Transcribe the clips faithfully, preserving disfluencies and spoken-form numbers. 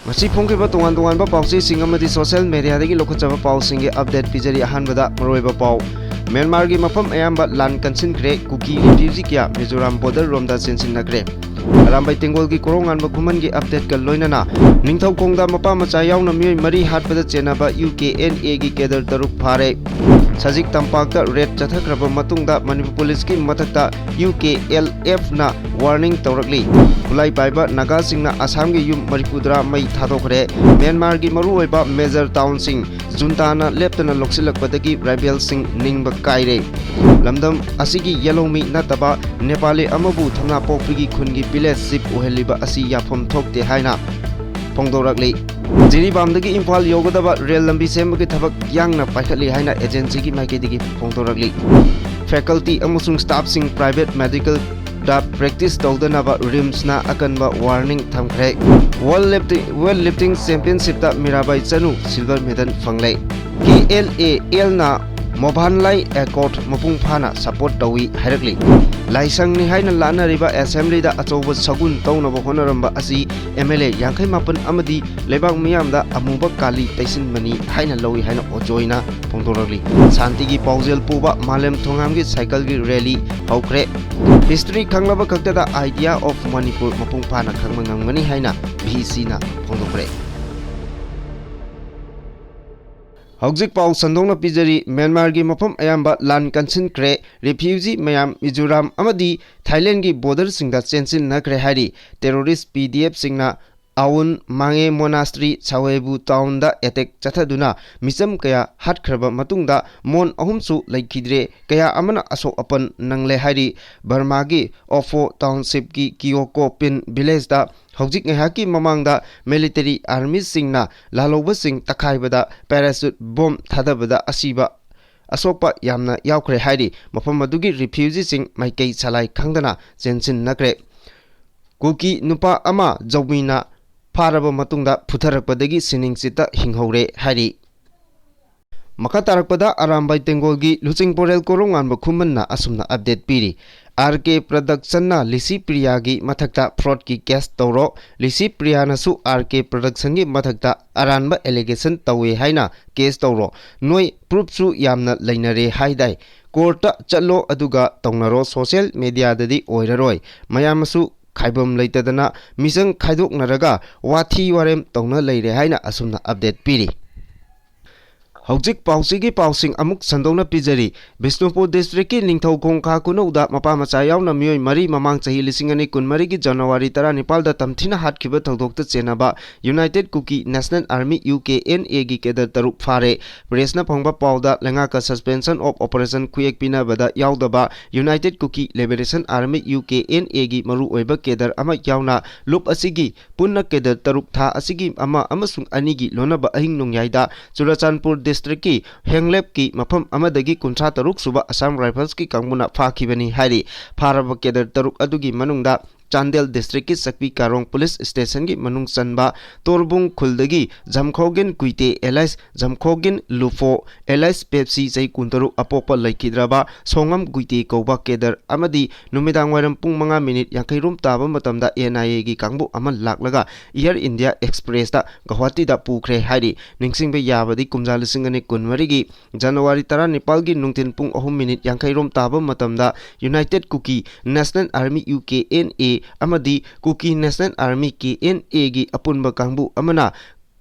ꯉꯁꯤ ꯐꯣꯡꯈꯤꯕ ꯇꯣꯉꯥꯟ ꯇꯣꯉꯥꯟꯕ ꯄꯥꯎꯆꯦꯁꯤꯡ ꯑꯃꯗꯤ social mediaꯗꯒꯤ ꯂꯧꯈꯠꯆꯕ ꯄꯥꯎꯁꯤꯡꯒꯤ update ꯄꯤꯖꯔꯤ꯫ ꯑꯍꯥꯟꯕꯗ ꯃꯔꯨꯑꯣꯏꯕ ꯄꯥꯎ꯫ ꯃ꯭ꯌꯥꯟꯃꯥꯔꯒꯤ ꯃꯐꯝ ꯑꯌꯥꯝꯕ ꯂꯥꯟ ꯀꯟꯁꯤꯟꯈ꯭ꯔꯦ꯫ ꯀꯨꯀꯤ refugee ꯀꯌꯥ ꯃꯤꯖꯣꯔꯥꯝ border ꯔꯣꯝꯗ ꯆꯦꯟꯁꯤꯟꯅꯈ꯭ꯔꯦ꯫ ꯑꯔꯥꯝꯕꯥꯏ ꯇꯦꯡꯒꯣꯜꯒꯤ ꯀꯣꯔꯧꯉꯥꯟꯕ ꯈꯨꯃꯟꯒꯤ updateꯀ ꯂꯣꯏꯅꯅ ꯅꯤꯡꯊꯧꯈꯣꯡꯗ ꯃꯄꯥ ꯃꯆꯥ ꯌꯥꯎꯅ ꯃꯤꯑꯣꯏ ꯃꯔꯤ ꯍꯥꯠꯄꯗ ꯆꯦꯟꯅꯕ UKNAꯒꯤ cadre ꯇꯔꯨꯛ ꯐꯥꯔꯦ꯫ ꯁꯖꯤꯛ ꯇꯝꯄꯥꯛꯇ raid ꯆꯠꯊꯈ꯭ꯔꯕ ꯃꯇꯨꯡꯗ ꯃꯅꯤꯄꯨꯔ ꯄꯨꯂꯤꯁꯀꯤ ꯃꯊꯛꯇ UKLFꯅ warning ꯇꯧꯔꯛꯂꯤ꯫ ꯈꯨꯠꯂꯥꯏ ꯄꯥꯏꯕ ꯅꯥꯒꯥꯁꯤꯡꯅ ꯑꯁꯥꯝꯒꯤ ꯌꯨꯝ ꯃꯔꯤꯐꯨꯇꯔꯥ ꯃꯩ ꯊꯥꯗꯣꯛꯈ꯭ꯔꯦ꯫ ꯃ꯭ꯌꯥꯟꯃꯥꯔꯒꯤ ꯃꯔꯨꯑꯣꯏꯕ major townꯁꯤꯡ ꯖꯨꯟꯇꯥꯅ ꯂꯦꯞꯇꯅ ꯂꯧꯁꯤꯜꯂꯛꯄꯗꯒꯤ ꯔꯥꯏꯕꯦꯜꯁꯤꯡ ꯅꯤꯡꯕ ꯀꯥꯏꯔꯦ꯫ ꯂꯝꯗꯝ ꯑꯁꯤꯒꯤ ꯌꯦꯜꯍꯧꯃꯤ ꯅꯠꯇꯕ ꯅꯦꯄꯥꯂꯤ ꯑꯃꯕꯨ ꯊꯝꯅꯥꯄꯣꯛꯄꯤꯒꯤ ꯈꯨꯟꯒꯤ village chief ꯑꯣꯏꯍꯜꯂꯤꯕ ꯑꯁꯤ ꯌꯥꯐꯝ ꯊꯣꯛꯇꯦ ꯍꯥꯏꯅ ꯐꯣꯡꯗꯣꯔꯛꯂꯤ꯫ ꯖꯤꯔꯤꯕꯥꯝꯗꯒꯤ ꯏꯝꯐꯥꯜ ꯌꯧꯒꯗꯕ ꯔꯦꯜ ꯂꯝꯕꯤ ꯁꯦꯝꯕꯒꯤ ꯊꯕꯛ ꯌꯥꯡꯅ ꯄꯥꯏꯈꯠꯂꯤ ꯍꯥꯏꯅ agencyꯒꯤ ꯃꯥꯏꯀꯩꯗꯒꯤ ꯐꯣꯡꯗꯣꯔꯛꯂꯤ꯫ Faculty ꯑꯃꯁꯨꯡ staffꯁꯤꯡ private medicalꯗ practice ꯇꯧꯗꯅꯕ RIMSꯅ ꯑꯀꯟꯕ warning ꯊꯝꯈ꯭ꯔꯦ꯫ World Lifting, World Lifting Championshipꯇ Mirabai Chanu silver medal ꯐꯪꯂꯦ꯫ KLALꯅ ꯃꯣꯚꯥꯟꯂꯥꯏ accord ꯃꯄꯨꯡ ꯐꯥꯅ support ꯇꯧꯏ ꯍꯥꯏꯔꯛꯂꯤ꯫ ꯂꯥꯏꯁꯪꯅꯤ ꯍꯥꯏꯅ ꯂꯥꯠꯅꯔꯤꯕ assemblyꯗ ꯑꯆꯧꯕ ꯁꯒꯨꯟ ꯇꯧꯅꯕ ꯍꯣꯠꯅꯔꯝꯕ ꯑꯁꯤ MLA ꯌꯥꯡꯈꯩ ꯃꯥꯄꯟ ꯑꯃꯗꯤ ꯂꯩꯕꯥꯛ ꯃꯤꯌꯥꯝꯗ ꯑꯃꯨꯕ ꯀꯥꯂꯤ ꯇꯩꯁꯤꯟꯕꯅꯤ ꯍꯥꯏꯅ ꯂꯧꯏ ꯍꯥꯏꯅ ꯑꯣꯖꯣꯏꯅ ꯐꯣꯡꯗꯣꯔꯛꯂꯤ꯫ ꯁꯥꯟꯇꯤꯒꯤ ꯄꯥꯎꯖꯦꯜ ꯄꯨꯕ ꯃꯥꯂꯦꯝ ꯊꯣꯉꯥꯝꯒꯤ cycleꯒꯤ rally ꯍꯧꯈ꯭ꯔꯦ꯫ History ꯈꯪꯂꯕ ꯈꯛꯇꯗ idea of ꯃꯅꯤꯄꯨꯔ ꯃꯄꯨꯡ ꯐꯥꯅ ꯈꯪꯕ ꯉꯝꯒꯅꯤ ꯍꯥꯏꯅ VECꯅ ꯐꯣꯡꯗꯣꯛꯈ꯭ꯔꯦ꯫ ꯍꯧꯖꯤꯛ ꯄꯥꯎ ꯁꯟꯗꯣꯛꯅ ꯄꯤꯖꯔꯤ꯫ ꯃ꯭ꯌꯥꯟꯃꯥꯔꯒꯤ ꯃꯐꯝ ꯑꯌꯥꯝꯕ ꯂꯥꯟ ꯀꯟꯁꯤꯟꯈ꯭ꯔꯦ꯫ Refugee ꯃꯌꯥꯝ ꯃꯤꯖꯣꯔꯥꯝ ꯑꯃꯗꯤ ꯊꯥꯏꯂꯦꯟꯒꯤ borderꯁꯤꯡꯗ ꯆꯦꯟꯁꯤꯟꯅꯈ꯭ꯔꯦ ꯍꯥꯏꯔꯤ꯫ Terrorist PDFꯁꯤꯡꯅ ꯑꯋꯨꯟ ꯃꯥꯡꯉꯦ monastery ꯁꯋꯦꯕꯨ townꯗ attack ꯆꯠꯊꯗꯨꯅ ꯃꯤꯆꯝ ꯀꯌꯥ ꯍꯥꯠꯈ꯭ꯔꯕ ꯃꯇꯨꯡꯗ ꯃꯣꯟ ꯑꯍꯨꯝꯁꯨ ꯂꯩꯈꯤꯗ꯭ꯔꯦ꯫ ꯀꯌꯥ ꯑꯃꯅ ꯑꯁꯣꯛ ꯑꯄꯟ ꯅꯪꯂꯦ ꯍꯥꯏꯔꯤ꯫ ꯕꯔꯃꯥꯒꯤ ꯑꯣꯐꯣ townshipꯀꯤ ꯀꯤꯌꯣꯀꯣ ꯄꯤꯟ villageꯇ ꯍꯧꯖꯤꯛ ꯉꯥꯏꯍꯥꯛꯀꯤ ꯃꯃꯥꯡꯗ military armyꯁꯤꯡꯅ ꯂꯥꯜꯍꯧꯕꯁꯤꯡ ꯇꯛꯈꯥꯏꯕꯗ parachute bomb ꯊꯥꯗꯕꯗ ꯑꯁꯤꯕ, ꯑꯁꯣꯛꯄ ꯌꯥꯝꯅ ꯌꯥꯎꯈ꯭ꯔꯦ ꯍꯥꯏꯔꯤ꯫ ꯃꯐꯝ ꯑꯗꯨꯒꯤ refugeeꯁꯤꯡ ꯃꯥꯏꯀꯩ ꯁꯂꯥꯏ ꯈꯪꯗꯅ ꯆꯦꯟꯁꯤꯟꯅꯈ꯭ꯔꯦ꯫ ꯀꯨꯀꯤ ꯅꯨꯄꯥ ꯑꯃ ꯖꯧꯃꯤꯅ ꯐꯥꯔꯕ ꯃꯇꯨꯡꯗ ꯐꯨꯊꯔꯛꯄꯗꯒꯤ ꯁꯤꯅꯤꯡꯆꯤꯠꯇ ꯍꯤꯡꯍꯧꯔꯦ ꯍꯥꯏꯔꯤ꯫ ꯃꯈꯥ ꯇꯥꯔꯛꯄꯗ ꯑꯔꯥꯝꯕꯥꯏ ꯇꯦꯡꯒꯣꯜꯒꯤ ꯂꯨꯆꯤꯡ ꯄꯣꯔꯦꯜ ꯀꯣꯔꯧꯉꯥꯟꯕ ꯈꯨꯃꯟꯅ ꯑꯁꯨꯝꯅ update ꯄꯤꯔꯤ꯫ ꯑꯥꯔ ꯀꯦ ꯄ꯭ꯔꯗꯛꯁꯟꯅ ꯂꯤꯁꯤ ꯄ꯭ꯔꯤꯌꯥꯒꯤ ꯃꯊꯛꯇ ꯐ꯭ꯔꯣꯗꯀꯤ ꯀꯦꯁ ꯇꯧꯔꯣ, ꯂꯤꯁꯤ ꯄ꯭ꯔꯤꯌꯥꯅꯁꯨ ꯑꯥꯔ ꯀꯦ ꯄ꯭ꯔꯗꯛꯁꯟꯒꯤ ꯃꯊꯛꯇ ꯑꯔꯥꯟꯕ ꯑꯦꯂꯤꯒꯦꯁꯟ ꯇꯧꯏ ꯍꯥꯏꯅ ꯀꯦꯁ ꯇꯧꯔꯣ, ꯅꯣꯏ ꯄ꯭ꯔꯨꯐꯁꯨ ꯌꯥꯝꯅ ꯂꯩꯅꯔꯦ ꯍꯥꯏꯗꯥꯏ, ꯀꯣꯔꯠꯇ ꯆꯠꯂꯣ ꯑꯗꯨꯒ ꯇꯧꯅꯔꯣ, ꯁꯣꯁꯤꯌꯦꯜ ꯃꯦꯗꯤꯌꯥꯗꯗꯤ ꯑꯣꯏꯔꯔꯣꯏ, ꯃꯌꯥꯝꯁꯨ ꯈꯥꯏꯐꯝ ꯂꯩꯇꯗꯅ ꯃꯤꯆꯪ ꯈꯥꯏꯗꯣꯛꯅꯔꯒ ꯋꯥꯊꯤ ꯋꯥꯔꯦꯝ ꯇꯧꯅ ꯂꯩꯔꯦ ꯍꯥꯏꯅ ꯑꯁꯨꯝꯅ ꯑꯞꯗꯦꯠ ꯄꯤꯔꯤ꯫ ꯍꯧꯖꯤꯛ ꯄꯥꯎꯆꯦꯒꯤ ꯄꯥꯎꯁꯤꯡ ꯑꯃꯨꯛ ꯁꯟꯗꯣꯛꯅ ꯄꯤꯖꯔꯤ꯫ ꯕꯤꯁꯅꯨꯄꯨꯔ ꯗꯤꯁꯇ꯭ꯔꯤꯛꯀꯤ ꯅꯤꯡꯊꯧꯈꯣꯡ ꯈꯥ ꯈꯨꯅꯧꯗ ꯃꯄꯥ ꯃꯆꯥ ꯌꯥꯎꯅ ꯃꯤꯑꯣꯏ ꯃꯔꯤ ꯃꯃꯥꯡ ꯆꯍꯤ ꯂꯤꯁꯤꯡ ꯑꯅꯤ ꯀꯨꯟꯃꯔꯤꯒꯤ ꯖꯅꯋꯥꯔꯤ ꯇꯔꯥꯅꯤꯄꯥꯜꯗ ꯇꯝꯊꯤꯅ ꯍꯥꯠꯈꯤꯕ ꯊꯧꯗꯣꯛꯇ ꯆꯦꯟꯅꯕ united Kuki national army, U K N ꯑꯦꯒꯤ ꯀꯦꯗꯔ ꯇꯔꯨꯛ ꯐꯥꯔꯦ꯫ ꯄ꯭ꯔꯦꯁꯅ ꯐꯪꯕ ꯄꯥꯎꯗ ꯂꯩꯉꯥꯛꯀ Suspension of Operation ꯈꯨꯌꯦꯛ ꯄꯤꯅꯕꯗ ꯌꯥꯎꯗꯕ United Kuki Liberation Army, U K N ꯑꯦꯒꯤ ꯃꯔꯨꯑꯣꯏꯕ ꯀꯦꯗꯔ ꯑꯃ ꯌꯥꯎꯅ ꯂꯨꯞ ꯑꯁꯤꯒꯤ ꯄꯨꯟꯅ ꯀꯦꯗꯔ ꯇꯔꯨꯛ ꯊꯥ ꯑꯁꯤꯒꯤ ꯑꯃ ꯑꯃꯁꯨꯡ ꯑꯅꯤꯒꯤ ꯂꯣꯟꯅꯕ ꯑꯍꯤꯡ ꯅꯣꯡꯌꯥꯏꯗ ꯆꯨꯔꯆꯥꯟꯄꯨꯔ ꯗꯤꯁꯇ꯭ꯔꯤꯛꯀꯤ ꯍꯦꯡꯂꯦꯞꯀꯤ ꯃꯐꯝ ꯑꯃꯗꯒꯤ ꯀꯨꯟꯊ꯭ꯔꯥ ꯇꯔꯨꯛ ꯁꯨꯕ ꯑꯁꯥꯝ ꯔꯥꯏꯐꯜꯁꯀꯤ ꯀꯥꯡꯕꯨꯅ ꯐꯥꯈꯤꯕꯅꯤ ꯍꯥꯏꯔꯤ꯫ ꯐꯥꯔꯕ ꯀꯦꯗꯔ ꯇꯔꯨꯛ ꯑꯗꯨꯒꯤ ꯃꯅꯨꯡꯗ ꯆꯥꯟꯗꯦꯜ ꯗꯤꯁꯇ꯭ꯔꯤꯛꯀꯤ ꯆꯛꯄꯤ ꯀꯥꯔꯣꯡ ꯄꯨꯂꯤꯁ ꯁ꯭ꯇꯦꯁꯟꯒꯤ ꯃꯅꯨꯡ ꯆꯟꯕ ꯇꯣꯔꯕꯨꯡ ꯈꯨꯜꯗꯒꯤ ꯖꯝꯈꯣꯒꯤꯟ ꯀꯨꯏꯇꯦ ꯑꯦꯂꯥꯏꯁ ꯖꯝꯈꯣꯒꯤꯟ ꯂꯨꯐꯣ ꯑꯦꯂꯥꯏꯁ ꯄꯦꯞꯁꯤ, ꯆꯍꯤ ꯀꯨꯟꯇꯔꯨꯛ, ꯑꯄꯣꯛꯄ ꯂꯩꯈꯤꯗ꯭ꯔꯕ ꯁꯣꯉꯝ ꯒꯨꯏꯇꯦ ꯀꯧꯕ ꯀꯦꯗꯔ ꯑꯃꯗꯤ ꯅꯨꯃꯤꯗꯥꯡ ꯋꯥꯏꯔꯝ ꯄꯨꯡ ꯃꯉꯥ ꯃꯤꯅꯤꯠ ꯌꯥꯡꯈꯩ ꯔꯣꯝ ꯇꯥꯕ ꯃꯇꯝꯗ ꯑꯦꯟ ꯑꯥꯏ ꯑꯦꯒꯤ ꯀꯥꯡꯕꯨ ꯑꯃ ꯂꯥꯛꯂꯒ ꯑꯦꯌꯔ ꯏꯟꯗꯤꯌꯥ ꯑꯦꯛꯁꯄ꯭ꯔꯦꯁꯇ ꯒꯧꯍꯥꯇꯤꯗ ꯄꯨꯈ꯭ꯔꯦ ꯍꯥꯏꯔꯤ꯫ ꯅꯤꯡꯁꯤꯡꯕ ꯌꯥꯕꯗꯤ ꯀꯨꯝꯖꯥ ꯂꯤꯁꯤꯡ ꯑꯅꯤ ꯀꯨꯟꯃꯔꯤꯒꯤ ꯖꯅꯋꯥꯔꯤ ꯇꯔꯥꯅꯤꯄꯥꯜꯒꯤ ꯅꯨꯡꯊꯤꯜ ꯄꯨꯡ ꯑꯍꯨꯝ ꯃꯤꯅꯤꯠ ꯌꯥꯡꯈꯩ ꯔꯣꯝ ꯇꯥꯕ ꯃꯇꯝꯗ United Kuki national army, U K N A, ꯑꯃꯗꯤ Kuki national Army, K N ꯑꯦꯒꯤ ꯑꯄꯨꯟꯕ ꯀꯥꯡꯕꯨ ꯑꯃꯅ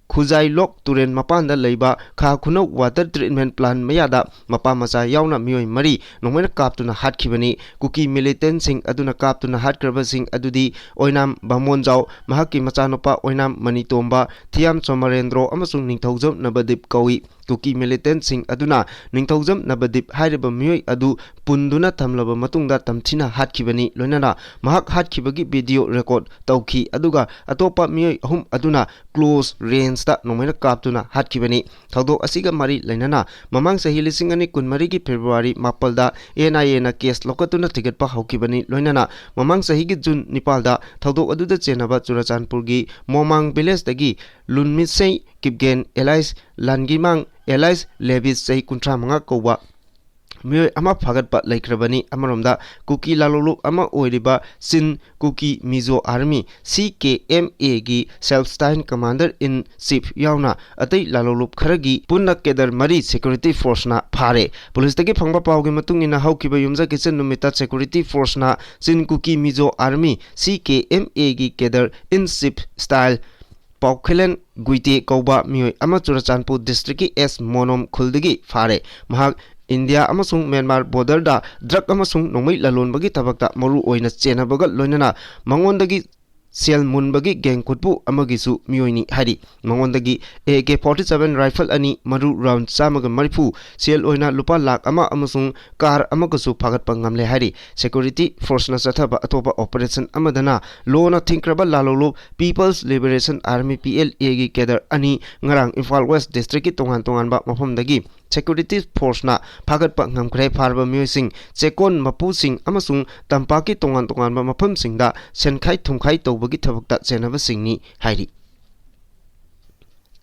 ꯈꯨꯖꯥꯏꯂꯣꯛ ꯇꯨꯔꯦꯜ ꯃꯄꯥꯟꯗ ꯂꯩꯕ ꯈꯥ ꯈꯨꯅꯧ ꯋꯥꯇꯔ ꯇ꯭ꯔꯤꯠꯃꯦꯟ ꯄ꯭ꯂꯥꯟ ꯃꯌꯥꯗ ꯃꯄꯥ ꯃꯆꯥ ꯌꯥꯎꯅ ꯃꯤꯑꯣꯏ ꯃꯔꯤ ꯅꯣꯡꯃꯩꯅ ꯀꯥꯞꯇꯨꯅ ꯍꯥꯠꯈꯤꯕꯅꯤ꯫ ꯀꯨꯀꯤ ꯃꯤꯂꯤꯇꯦꯟꯁꯤꯡ ꯑꯗꯨꯅ ꯀꯥꯞꯇꯨꯅ ꯍꯥꯠꯈ꯭ꯔꯕꯁꯤꯡ ꯑꯗꯨꯗꯤ ꯑꯣꯏꯅꯥꯝ ꯕꯥꯃꯣꯟꯖꯥꯎ, ꯃꯍꯥꯛꯀꯤ ꯃꯆꯥꯅꯨꯄꯥ ꯑꯣꯏꯅꯥꯝ ꯃꯅꯤꯇꯣꯝꯕ, ꯊꯤꯌꯥꯝ ꯁꯣꯃꯔꯦꯟꯗ꯭ꯔꯣ ꯑꯃꯁꯨꯡ ꯅꯤꯡꯊꯧꯖꯝ ꯅꯕꯗꯤꯞ ꯀꯧꯏ꯫ ꯀꯨꯀꯤ ꯃꯤꯂꯤꯇꯦꯟꯁꯤꯡ ꯑꯗꯨꯅ ꯅꯤꯡꯊꯧꯖꯝ ꯅꯕꯗꯤꯞ ꯍꯥꯏꯔꯤꯕ ꯃꯤꯑꯣꯏ ꯑꯗꯨ ꯄꯨꯟꯗꯨꯅ ꯊꯝꯂꯕ ꯃꯇꯨꯡꯗ ꯇꯝꯊꯤꯅ ꯍꯥꯠꯈꯤꯕꯅꯤ꯫ ꯂꯣꯏꯅꯅ ꯃꯍꯥꯛ ꯍꯥꯠꯈꯤꯕꯒꯤ ꯚꯤꯗꯤꯑꯣ ꯔꯦꯀꯣꯔꯗ ꯇꯧꯈꯤ, ꯑꯗꯨꯒ ꯑꯇꯣꯞꯄ ꯃꯤꯑꯣꯏ ꯑꯍꯨꯝ ꯑꯗꯨꯅ ꯀ꯭ꯂꯣꯖ ꯔꯦꯟꯖꯇ ꯅꯣꯡꯃꯩꯅ ꯀꯥꯞꯇꯨꯅ ꯍꯥꯠꯈꯤꯕꯅꯤ꯫ ꯊꯧꯗꯣꯛ ꯑꯁꯤꯒ ꯃꯔꯤ ꯂꯩꯅꯅ ꯃꯃꯥꯡ ꯆꯍꯤ ꯂꯤꯁꯤꯡ ꯑꯅꯤ ꯀꯨꯟꯃꯔꯤꯒꯤ ꯐꯦꯕ꯭ꯔꯨꯋꯥꯔꯤ ꯃꯥꯄꯜꯗ ꯑꯦꯟ ꯑꯥꯏ ꯑꯦꯅ ꯀꯦꯁ ꯂꯧꯈꯠꯇꯨꯅ ꯊꯤꯒꯠꯄ ꯍꯧꯈꯤꯕꯅꯤ꯫ ꯂꯣꯏꯅꯅ ꯃꯃꯥꯡ ꯆꯍꯤꯒꯤ ꯖꯨꯟ ꯅꯤꯄꯥꯜꯗ ꯊꯧꯗꯣꯛ ꯑꯗꯨꯗ ꯆꯦꯟꯅꯕ ꯆꯨꯔꯆꯥꯟꯄꯨꯔꯒꯤ ꯃꯣꯃꯥꯡ ꯚꯤꯂꯦꯖꯇꯒꯤ ꯂꯨꯟꯃꯤꯠꯁꯩ ꯀꯤꯞꯒꯦꯟ ꯑꯦꯂꯥꯏꯁ ꯂꯥꯟꯒꯤꯃꯥꯡ ꯑꯦꯂꯥꯏꯁ ꯂꯦꯕꯤꯁ, ꯆꯍꯤ ꯀꯨꯟꯊ꯭ꯔꯥ ꯃꯉꯥ ꯀꯧꯕ ꯃꯤꯑꯣꯏ ꯑꯃ ꯐꯥꯒꯠꯄ ꯂꯩꯈ꯭ꯔꯕꯅꯤ꯫ ꯑꯃꯔꯣꯝꯗ, ꯀꯨꯀꯤ ꯂꯥꯂꯣꯡꯂꯨꯞ ꯑꯃ ꯑꯣꯏꯔꯤꯕ ꯆꯤꯟ ꯀꯨꯀꯤ ꯃꯤꯖꯣ ꯑꯥꯔꯃꯤ, ꯁꯤ ꯀꯦ ꯑꯦꯝ ꯑꯦꯒꯤ Self Styled Commander in Chief ꯌꯥꯎꯅ ꯑꯇꯩ ꯂꯥꯂꯣꯡꯂꯨꯞ ꯈꯔꯒꯤ ꯄꯨꯟꯅ cadre ꯃꯔꯤ security forceꯅ ꯐꯥꯔꯦ꯫ ꯄꯨꯂꯤꯁꯇꯒꯤ ꯐꯪꯕ ꯄꯥꯎꯒꯤ ꯃꯇꯨꯡ ꯏꯟꯅ, ꯍꯧꯈꯤꯕ ꯌꯨꯝꯖꯀꯩꯁ ꯅꯨꯃꯤꯠꯇ security forceꯅ ꯆꯤꯟ ꯀꯨꯀꯤ ꯃꯤꯖꯣ ꯑꯥꯔꯃꯤ, ꯁꯤ ꯀꯦ ꯑꯦꯝ ꯑꯦꯒꯤ cadre in chief style ꯄꯥꯎꯈꯦꯂꯦꯟ ꯒꯨꯏꯇꯦ ꯀꯧꯕ ꯃꯤꯑꯣꯏ ꯑꯃ ꯆꯨꯔꯆꯥꯟꯄꯨꯔ districtꯀꯤ ꯑꯦꯁ ꯃꯣꯅꯣꯝ ꯈꯨꯜꯗꯒꯤ ꯐꯥꯔꯦ꯫ ꯃꯍꯥꯛ ꯏꯟꯗꯤꯌꯥ ꯑꯃꯁꯨꯡ ꯃ꯭ꯌꯥꯟꯃꯥꯔ borderꯗ drug ꯑꯃꯁꯨꯡ ꯅꯣꯡꯃꯩ ꯂꯂꯣꯟꯕꯒꯤ ꯊꯕꯛꯇ ꯃꯔꯨ ꯑꯣꯏꯅ ꯆꯦꯟꯅꯕꯒ ꯂꯣꯏꯅꯅ ꯃꯉꯣꯟꯗꯒꯤ ꯁꯦꯜ ꯃꯨꯟꯕꯒꯤ gang ꯈꯨꯠꯄꯨ ꯑꯃꯒꯤꯁꯨ ꯃꯤꯑꯣꯏꯅꯤ ꯍꯥꯏꯔꯤ꯫ ꯃꯉꯣꯟꯗꯒꯤ A K forty seven rifle ꯑꯅꯤ, ꯃꯔꯨ round ꯆꯥꯝꯃꯒ ꯃꯔꯤꯐꯨ, ꯁꯦꯜ ꯑꯣꯏꯅ ꯂꯨꯄꯥ ꯂꯥꯈ ꯑꯃ ꯑꯃꯁꯨꯡ car ꯑꯃꯒꯁꯨ ꯐꯥꯒꯠꯄ ꯉꯝꯂꯦ ꯍꯥꯏꯔꯤ꯫ Security forceꯅ ꯆꯠꯊꯕ ꯑꯇꯣꯞꯄ operation ꯑꯃꯗꯅ ꯂꯣꯅ ꯊꯤꯡꯈ꯭ꯔꯕ ꯂꯥꯂꯣꯡꯂꯨꯞ People's Liberation Army, P L Aꯒꯤ cadre ꯑꯅꯤ ꯉꯔꯥꯡ ꯏꯝꯐꯥꯜ West districtꯀꯤ ꯇꯣꯉꯥꯟ ꯇꯣꯉꯥꯟꯕ ꯃꯐꯝꯗꯒꯤ security forceꯅ ꯐꯥꯒꯠꯄ ꯉꯝꯈ꯭ꯔꯦ꯫ ꯐꯥꯔꯕ ꯃꯤꯑꯣꯏꯁꯤꯡ ꯆꯦꯛꯀꯣꯟ ꯃꯄꯨꯁꯤꯡ ꯑꯃꯁꯨꯡ ꯇꯝꯄꯥꯛꯀꯤ ꯇꯣꯉꯥꯟ ꯇꯣꯉꯥꯟꯕ ꯃꯐꯝꯁꯤꯡꯗ ꯁꯦꯟꯈꯥꯏ ꯊꯨꯝꯈꯥꯏ ꯇꯧꯕꯒꯤ ꯊꯕꯛꯇ ꯆꯦꯟꯅꯕꯁꯤꯡꯅꯤ ꯍꯥꯏꯔꯤ꯫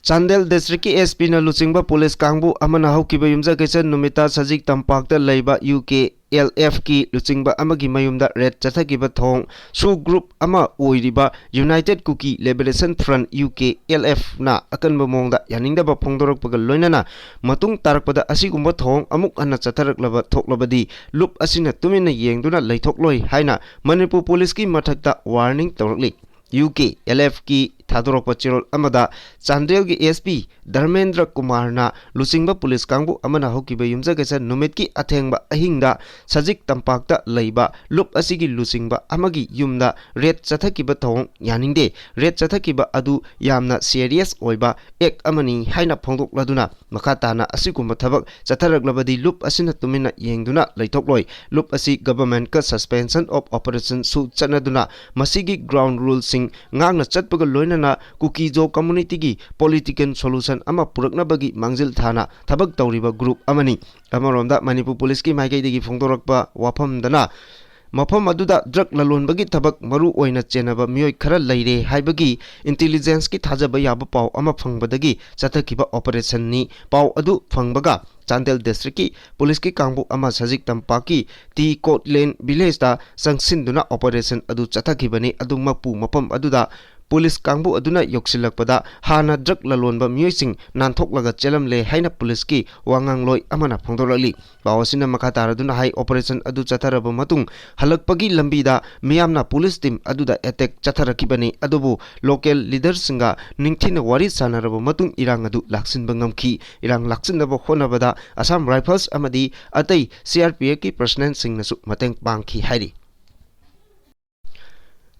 ꯆꯥꯟꯗꯦꯜ districtꯀꯤ S Pꯅ ꯂꯨꯆꯤꯡꯕ ꯄꯨꯂꯤꯁ ꯀꯥꯡꯕꯨ ꯑꯃꯅ ꯍꯧꯈꯤꯕ ꯌꯨꯝꯖꯀꯩꯁ ꯅꯨꯃꯤꯠꯇ ꯁꯖꯤꯛ ꯇꯝꯄꯥꯛꯇ ꯂꯩꯕ U K L Fꯀꯤ ꯂꯨꯆꯤꯡꯕ ꯑꯃꯒꯤ ꯃꯌꯨꯝꯗ raid ꯆꯠꯊꯈꯤꯕ ꯊꯧꯑꯣꯡ SoO group ꯑꯃ ꯑꯣꯏꯔꯤꯕ United Kuki Liberation Front, U K L Fꯅ ꯑꯀꯟꯕ ꯃꯑꯣꯡꯗ ꯌꯥꯅꯤꯡꯗꯕ ꯐꯣꯡꯗꯣꯔꯛꯄꯒ ꯂꯣꯏꯅꯅ ꯃꯇꯨꯡ ꯇꯥꯔꯛꯄꯗ ꯑꯁꯤꯒꯨꯝꯕ ꯊꯧꯑꯣꯡ ꯑꯃꯨꯛ ꯍꯟꯅ ꯆꯠꯊꯔꯛꯂꯕ ꯊꯣꯛꯂꯕꯗꯤ ꯂꯨꯞ ꯑꯁꯤꯅ ꯇꯨꯃꯤꯟꯅ ꯌꯦꯡꯗꯨꯅ ꯂꯩꯊꯣꯛꯂꯣꯏ ꯍꯥꯏꯅ ꯃꯅꯤꯄꯨꯔ ꯄꯨꯂꯤꯁꯀꯤ ꯃꯊꯛꯇ warning ꯇꯧꯔꯛꯂꯤ꯫ U K L Fꯀꯤ ꯊꯥꯗꯣꯔꯛꯄ ꯆꯦꯔꯣꯜ ꯑꯃꯗ ꯆꯥꯟꯗꯦꯜꯒꯤ S P ꯙꯔꯃꯦꯟꯗ꯭ꯔ ꯀꯨꯃꯥꯔꯅ ꯂꯨꯆꯤꯡꯕ ꯄꯨꯂꯤꯁ ꯀꯥꯡꯕꯨ ꯑꯃꯅ ꯍꯧꯈꯤꯕ ꯌꯨꯝꯖꯀꯩꯁ ꯅꯨꯃꯤꯠꯀꯤ ꯑꯊꯦꯡꯕ ꯑꯍꯤꯡꯗ ꯁꯖꯤꯛ ꯇꯝꯄꯥꯛꯇ ꯂꯩꯕ ꯂꯨꯞ ꯑꯁꯤꯒꯤ ꯂꯨꯆꯤꯡꯕ ꯑꯃꯒꯤ ꯌꯨꯝꯗ raid ꯆꯠꯊꯈꯤꯕ ꯊꯧꯑꯣꯡ ꯌꯥꯅꯤꯡꯗꯦ꯫ Raid ꯆꯠꯊꯈꯤꯕ ꯑꯗꯨ ꯌꯥꯝꯅ serious ꯑꯣꯏꯕ act ꯑꯃꯅꯤ ꯍꯥꯏꯅ ꯐꯣꯡꯗꯣꯛꯂꯗꯨꯅ ꯃꯈꯥ ꯇꯥꯅ ꯑꯁꯤꯒꯨꯝꯕ ꯊꯕꯛ ꯆꯠꯊꯔꯛꯂꯕꯗꯤ ꯂꯨꯞ ꯑꯁꯤꯅ ꯇꯨꯃꯤꯟꯅ ꯌꯦꯡꯗꯨꯅ ꯂꯩꯊꯣꯛꯂꯣꯏ꯫ ꯂꯨꯞ ꯑꯁꯤ governmentꯀ suspension of operationꯁꯨ ꯆꯠꯅꯗꯨꯅ ꯃꯁꯤꯒꯤ ground ruleꯁꯤꯡ ꯉꯥꯛꯅ ꯆꯠꯄꯒ ꯂꯣꯏꯅꯅ ꯀꯨꯀꯤꯖꯣ communityꯒꯤ political solution ꯑꯃ ꯄꯨꯔꯛꯅꯕꯒꯤ ꯃꯥꯡꯖꯤꯜ ꯊꯥꯅ ꯊꯕꯛ ꯇꯧꯔꯤꯕ group ꯑꯃꯅꯤ꯫ ꯑꯃꯔꯣꯝꯗ ꯃꯅꯤꯄꯨꯔ ꯄꯨꯂꯤꯁꯀꯤ ꯃꯥꯏꯀꯩꯗꯒꯤ ꯐꯣꯡꯗꯣꯔꯛꯄ ꯋꯥꯐꯝꯗꯅ ꯃꯐꯝ ꯑꯗꯨꯗ drug ꯂꯂꯣꯟꯕꯒꯤ ꯊꯕꯛ ꯃꯔꯨ ꯑꯣꯏꯅ ꯆꯦꯟꯅꯕ ꯃꯤꯑꯣꯏ ꯈꯔ ꯂꯩꯔꯦ ꯍꯥꯏꯕꯒꯤ intelligence ꯀꯤ ꯊꯥꯖꯕ ꯌꯥꯕ ꯄꯥꯎ ꯑꯃ ꯐꯪꯕꯗꯒꯤ ꯆꯠꯊꯈꯤꯕ operation ꯅꯤ꯫ ꯄꯥꯎ ꯑꯗꯨ ꯐꯪꯕꯒ ꯆꯥꯟꯗꯦꯜ district ꯀꯤ police ꯀꯤ ꯀꯥꯡꯕꯨ ꯑꯃ ꯁꯖꯤꯛ ꯇꯝꯄꯥꯛꯀꯤ ꯇꯤ ꯀꯣꯠꯂꯦꯟ village ꯇ ꯆꯪꯁꯤꯟꯗꯨꯅ operation ꯑꯗꯨ ꯆꯠꯊꯈꯤꯕꯅꯤ꯫ ꯑꯗꯨꯃꯛꯄꯨ ꯃꯐꯝ ꯑꯗꯨꯗ police ꯀꯥꯡꯕꯨ ꯑꯗꯨꯅ ꯌꯧꯁꯤꯜꯂꯛꯄꯗ ꯍꯥꯟꯅ drug ꯂꯂꯣꯟꯕ ꯃꯤꯑꯣꯏꯁꯤꯡ ꯅꯥꯟꯊꯣꯛꯂꯒ ꯆꯦꯜꯂꯝꯂꯦ ꯍꯥꯏꯅ police ꯀꯤ ꯋꯥꯉꯥꯡꯂꯣꯏ ꯑꯃꯅ ꯐꯣꯡꯗꯣꯔꯛꯂꯤ꯫ ꯄꯥꯎ ꯑꯁꯤꯅ ꯃꯈꯥ ꯇꯥꯔꯗꯨꯅ ꯍꯥꯏ, operation ꯑꯗꯨ ꯆꯠꯊꯔꯕ ꯃꯇꯨꯡ ꯍꯜꯂꯛꯄꯒꯤ ꯂꯝꯕꯤꯗ ꯃꯤꯌꯥꯝꯅ police team ꯑꯗꯨꯗ attack ꯆꯠꯊꯔꯛꯈꯤꯕꯅꯤ꯫ ꯑꯗꯨꯕꯨ local leader ꯁꯤꯡꯒ ꯅꯤꯡꯊꯤꯅ ꯋꯥꯔꯤ ꯁꯥꯟꯅꯔꯕ ꯃꯇꯨꯡ ꯏꯔꯥꯡ ꯑꯗꯨ ꯂꯥꯛꯁꯤꯟꯕ ꯉꯝꯈꯤ꯫ ꯏꯔꯥꯡ ꯂꯥꯛꯁꯤꯟꯅꯕ ꯍꯣꯠꯅꯕꯗ Assam Rifles ꯑꯃꯗꯤ ꯑꯇꯩ C R P F ꯀꯤ personnel ꯁꯤꯡꯅꯁꯨ ꯃꯇꯦꯡ ꯄꯥꯡꯈꯤ ꯍꯥꯏꯔꯤ꯫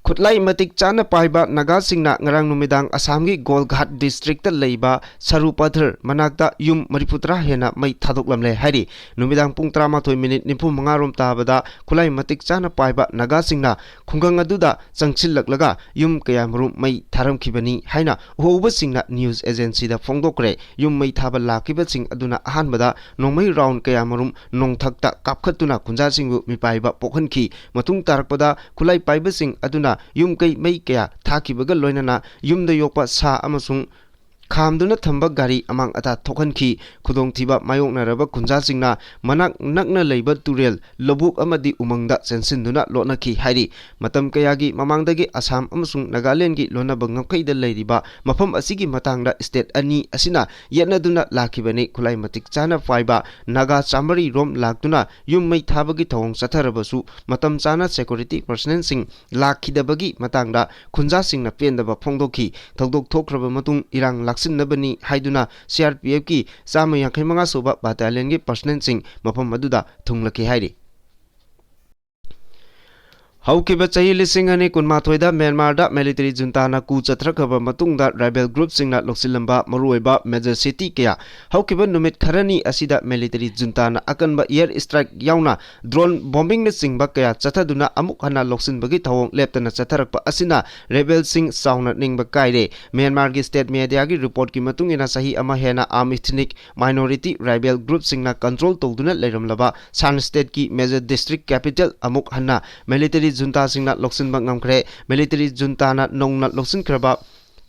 ꯈꯨꯠꯂꯥꯏ ꯃꯇꯤꯛ ꯆꯥꯅ ꯄꯥꯏꯕ ꯅꯥꯒꯥꯁꯤꯡꯅ ꯉꯔꯥꯡ ꯅꯨꯃꯤꯗꯥꯡ ꯑꯁꯥꯝꯒꯤ ꯒꯣꯜꯘꯥꯠ district ꯇ ꯂꯩꯕ ꯁꯔꯨꯄꯥꯊꯔ ꯃꯅꯥꯛꯇ ꯌꯨꯝ ꯃꯔꯤꯐꯨꯇꯔꯥ ꯍꯦꯟꯅ ꯃꯩ ꯊꯥꯗꯣꯛꯂꯝꯂꯦ ꯍꯥꯏꯔꯤ꯫ ꯅꯨꯃꯤꯗꯥꯡ ꯄꯨꯡ ꯇꯔꯥꯃꯥꯊꯣꯏ minute ꯅꯤꯐꯨ ꯃꯉꯥ ꯔꯣꯝ ꯇꯥꯕꯗ ꯈꯨꯠꯂꯥꯏ ꯃꯇꯤꯛ ꯆꯥꯅ ꯄꯥꯏꯕ ꯅꯥꯒꯥꯁꯤꯡꯅ ꯈꯨꯡꯒꯪ ꯑꯗꯨꯗ ꯆꯪꯁꯤꯜꯂꯛꯂꯒ ꯌꯨꯝ ꯀꯌꯥꯃꯔꯨꯝ ꯃꯩ ꯊꯥꯔꯝꯈꯤꯕꯅꯤ ꯍꯥꯏꯅ ꯎꯍꯧꯕꯁꯤꯡꯅ news agency ꯗ ꯐꯣꯡꯗꯣꯛꯈ꯭ꯔꯦ꯫ ꯌꯨꯝ ꯃꯩ ꯊꯥꯕ ꯂꯥꯛꯈꯤꯕꯁꯤꯡ ꯑꯗꯨꯅ ꯑꯍꯥꯟꯕꯗ ꯅꯣꯡꯃꯩ round ꯀꯌꯥꯃꯔꯨꯝ ꯅꯣꯡꯊꯛꯇ ꯀꯥꯞꯈꯠꯇꯨꯅ ꯈꯨꯟꯖꯥꯁꯤꯡꯕꯨ ꯃꯤꯄꯥꯏꯕ ꯄꯣꯛꯍꯟꯈꯤ꯫ ꯃꯇꯨꯡ ꯇꯥꯔꯛꯄꯗ ꯈꯨꯠꯂꯥꯏ ꯄꯥꯏꯕꯁꯤꯡ ꯑꯗꯨꯅ ꯌꯨꯝ ꯀꯩ ꯃꯩ ꯀꯌꯥ ꯊꯥꯈꯤꯕꯒ ꯂꯣꯏꯅꯅ ꯌꯨꯝꯗ ꯌꯣꯛꯄ ꯁꯥ ꯑꯃꯁꯨꯡ ꯈꯥꯝꯗꯨꯅ ꯊꯝꯕ ꯒꯥꯔꯤ ꯑꯃꯥꯡ ꯑꯇꯥ ꯊꯣꯛꯍꯟꯈꯤ꯫ ꯈꯨꯗꯣꯡꯊꯤꯕ ꯃꯥꯌꯣꯛꯅꯔꯕ ꯈꯨꯟꯖꯥꯁꯤꯡꯅ ꯃꯅꯥꯛ ꯅꯛꯅ ꯂꯩꯕ ꯇꯨꯔꯦꯜ, ꯂꯧꯕꯨꯛ ꯑꯃꯗꯤ ꯎꯃꯪꯗ ꯆꯦꯟꯁꯤꯟꯗꯨꯅ ꯂꯣꯠꯅꯈꯤ ꯍꯥꯏꯔꯤ꯫ ꯃꯇꯝ ꯀꯌꯥꯒꯤ ꯃꯃꯥꯡꯗꯒꯤ ꯑꯁꯥꯝ ꯑꯃꯁꯨꯡ ꯅꯥꯒꯥꯂꯦꯟꯒꯤ ꯂꯣꯟꯅꯕ ꯉꯝꯈꯩꯗ ꯂꯩꯔꯤꯕ ꯃꯐꯝ ꯑꯁꯤꯒꯤ ꯃꯇꯥꯡꯗ state ꯑꯅꯤ ꯑꯁꯤꯅ ꯌꯦꯠꯅꯗꯨꯅ ꯂꯥꯛꯈꯤꯕꯅꯤ꯫ ꯈꯨꯠꯂꯥꯏ ꯃꯇꯤꯛ ꯆꯥꯅ ꯄꯥꯏꯕ ꯅꯥꯒꯥ ꯆꯥꯃꯔꯤ ꯔꯣꯝ ꯂꯥꯛꯇꯨꯅ ꯌꯨꯝ ꯃꯩ ꯊꯥꯕꯒꯤ ꯊꯧꯑꯣꯡ ꯆꯠꯊꯔꯕꯁꯨ ꯃꯇꯝ ꯆꯥꯅ security personnel ꯁꯤꯡ ꯂꯥꯛꯈꯤꯗꯕꯒꯤ ꯃꯇꯥꯡꯗ ꯈꯨꯟꯖꯥꯁꯤꯡꯅ ꯄꯦꯟꯗꯕ ꯐꯣꯡꯗꯣꯛꯈꯤ꯫ ꯊꯧꯗꯣꯛ ꯊꯣꯛꯈ꯭ꯔꯕ ꯃꯇꯨꯡ ꯏꯔꯥꯡ ꯂꯥꯛꯁꯤꯟꯅꯕꯅꯤ ꯍꯥꯏꯗꯨꯅ C R P F ꯀꯤ ꯆꯥꯝꯃ ꯌꯥꯡꯈꯩ ꯃꯉꯥ ꯁꯨꯕ battalion ꯒꯤ personnel ꯁꯤꯡ ꯃꯐꯝ ꯑꯗꯨꯗ ꯊꯨꯡꯂꯈꯤ ꯍꯥꯏꯔꯤ꯫ ꯍꯧꯈꯤꯕ ꯆꯍꯤ ꯂꯤꯁꯤꯡ ꯑꯅꯤ ꯀꯨꯟꯃꯥꯊꯣꯏꯗ ꯃ꯭ꯌꯥꯟꯃꯥꯔꯗ military juntaꯅ coup ꯆꯠꯊꯔꯛꯈ꯭ꯔꯕ ꯃꯇꯨꯡꯗ rebel groupꯁꯤꯡꯅ ꯂꯧꯁꯤꯜꯂꯝꯕ ꯃꯔꯨꯑꯣꯏꯕ major city ꯀꯌꯥ ꯍꯧꯈꯤꯕ ꯅꯨꯃꯤꯠ ꯈꯔꯅꯤ ꯑꯁꯤꯗ military juntaꯅ ꯑꯀꯟꯕ air strike ꯌꯥꯎꯅ drone bombingꯅꯆꯤꯡꯕ ꯀꯌꯥ ꯆꯠꯊꯗꯨꯅ ꯑꯃꯨꯛ ꯍꯟꯅ ꯂꯧꯁꯤꯟꯕꯒꯤ ꯊꯧꯑꯣꯡ ꯂꯦꯞꯇꯅ ꯆꯠꯊꯔꯛꯄ ꯑꯁꯤꯅ rebelꯁꯤꯡ ꯆꯥꯎꯅ ꯅꯤꯡꯕ ꯀꯥꯏꯔꯦ꯫ ꯃ꯭ꯌꯥꯟꯃꯥꯔꯒꯤ state mediaꯒꯤ reportꯀꯤ ꯃꯇꯨꯡ ꯏꯟꯅ ꯆꯍꯤ ꯑꯃ ꯍꯦꯟꯅ armed ethnic minority rebel groupꯁꯤꯡꯅ control ꯇꯧꯗꯨꯅ ꯂꯩꯔꯝꯂꯕ Shan stateꯀꯤ major district capital ꯑꯃꯨꯛ ꯍꯟꯅ military juntaꯁꯤꯡꯅ ꯂꯧꯁꯤꯟꯕ ꯉꯝꯈ꯭ꯔꯦ꯫ Military juntaꯅ ꯅꯧꯅ ꯂꯧꯁꯤꯟꯈ꯭ꯔꯕ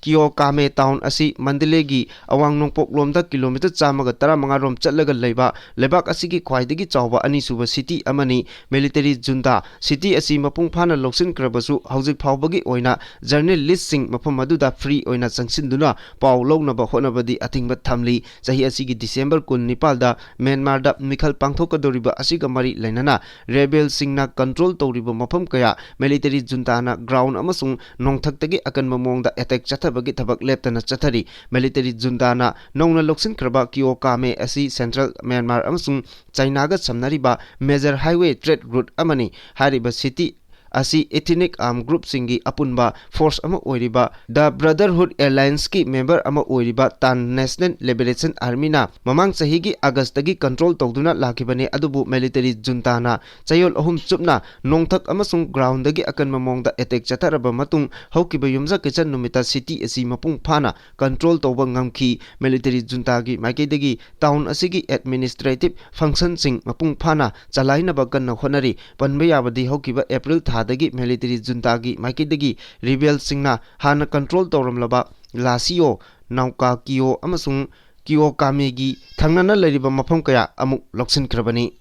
Kiokame town ꯑꯁꯤ ꯃꯟꯗꯂꯦꯒꯤ ꯑꯋꯥꯡ ꯅꯣꯡꯄꯣꯛꯂꯣꯝꯗ kilometre ꯆꯥꯝꯃꯒ ꯇꯔꯥꯃꯉꯥ ꯔꯣꯝ ꯆꯠꯂꯒ ꯂꯩꯕ ꯂꯩꯕꯥꯛ ꯑꯁꯤꯒꯤ ꯈ꯭ꯋꯥꯏꯗꯒꯤ ꯆꯥꯎꯕ ꯑꯅꯤꯁꯨꯕ city ꯑꯃꯅꯤ꯫ Military junta city ꯑꯁꯤ ꯃꯄꯨꯡ ꯐꯥꯅ ꯂꯧꯁꯤꯟꯈ꯭ꯔꯕꯁꯨ, ꯍꯧꯖꯤꯛ ꯐꯥꯎꯕꯒꯤ ꯑꯣꯏꯅ journalistꯁꯤꯡ ꯃꯐꯝ ꯑꯗꯨꯗ free ꯑꯣꯏꯅ ꯆꯪꯁꯤꯟꯗꯨꯅ ꯄꯥꯎ ꯂꯧꯅꯕ ꯍꯣꯠꯅꯕꯗꯤ ꯑꯊꯤꯡꯕ ꯊꯝꯂꯤ꯫ ꯆꯍꯤ ꯑꯁꯤꯒꯤ December ꯀꯨꯟꯅꯤꯄꯥꯜꯗ ꯃ꯭ꯌꯥꯟꯃꯥꯔꯗ ꯃꯤꯈꯜ ꯄꯥꯡꯊꯣꯛꯀꯗꯧꯔꯤꯕ ꯑꯁꯤꯒ ꯃꯔꯤ ꯂꯩꯅꯅ rebelꯁꯤꯡꯅ control ꯇꯧꯔꯤꯕ ꯃꯐꯝ ꯀꯌꯥ military juntaꯅ ground ꯑꯃꯁꯨꯡ ꯅꯣꯡꯊꯛꯇꯒꯤ ꯑꯀꯟꯕ ꯃꯑꯣꯡꯗ attack ꯆꯠꯊꯕꯒꯤ ꯊꯕꯛ ꯂꯦꯞꯇꯅ ꯆꯠꯊꯔꯤ꯫ Military juntaꯅ ꯅꯧꯅ ꯂꯧꯁꯤꯟꯈ꯭ꯔꯕ Kiokame ꯑꯁꯤ central ꯃ꯭ꯌꯥꯟꯃꯥꯔ ꯑꯃꯁꯨꯡ ꯆꯥꯏꯅꯥꯒ ꯁꯝꯅꯔꯤꯕ major highway trade route ꯑꯃꯅꯤ꯫ ꯍꯥꯏꯔꯤꯕ city ꯑꯁꯤ ethnic armed groupꯁꯤꯡꯒꯤ ꯑꯄꯨꯟꯕ force ꯑꯃ ꯑꯣꯏꯔꯤꯕ The Brotherhood Allianceꯀꯤ member ꯑꯃ ꯑꯣꯏꯔꯤꯕ Tan National Liberation Armyꯅ ꯃꯃꯥꯡ ꯆꯍꯤꯒꯤ Augustꯇꯒꯤ control ꯇꯧꯗꯨꯅ ꯂꯥꯛꯈꯤꯕꯅꯤ, ꯑꯗꯨꯕꯨ military juntaꯅ ꯆꯌꯣꯜ ꯑꯍꯨꯝ ꯆꯨꯞꯅ ꯅꯣꯡꯊꯛ ꯑꯃꯁꯨꯡ groundꯗꯒꯤ ꯑꯀꯟꯕ ꯃꯑꯣꯡꯗ attack ꯆꯠꯊꯔꯕ ꯃꯇꯨꯡ, ꯍꯧꯈꯤꯕ ꯌꯨꯝꯖꯀꯩꯁ ꯅꯨꯃꯤꯠꯇ city ꯑꯁꯤ ꯃꯄꯨꯡ ꯐꯥꯅ control ꯇꯧꯕ ꯉꯝꯈꯤ꯫ Military juntaꯒꯤ ꯃꯥꯏꯀꯩꯗꯒꯤ town ꯑꯁꯤꯒꯤ administrative functionꯁꯤꯡ ꯃꯄꯨꯡ ꯐꯥꯅ ꯆꯂꯥꯏꯅꯕ ꯀꯟꯅ ꯍꯣꯠꯅꯔꯤ꯫ ꯄꯟꯕ ꯌꯥꯕꯗꯤ, ꯍꯧꯈꯤꯕ April ꯊꯥꯗꯒꯤ military juntaꯒꯤ ꯃꯥꯏꯀꯩꯗꯒꯤ rebelꯁꯤꯡꯅ ꯍꯥꯟꯅ control ꯇꯧꯔꯝꯂꯕ Lasio, Naukakio ꯑꯃꯁꯨꯡ Kiokameꯒꯤ ꯊꯪꯅꯅ ꯂꯩꯔꯤꯕ ꯃꯐꯝ ꯀꯌꯥ ꯑꯃꯨꯛ ꯂꯧꯁꯤꯟꯈ꯭ꯔꯕꯅꯤ꯫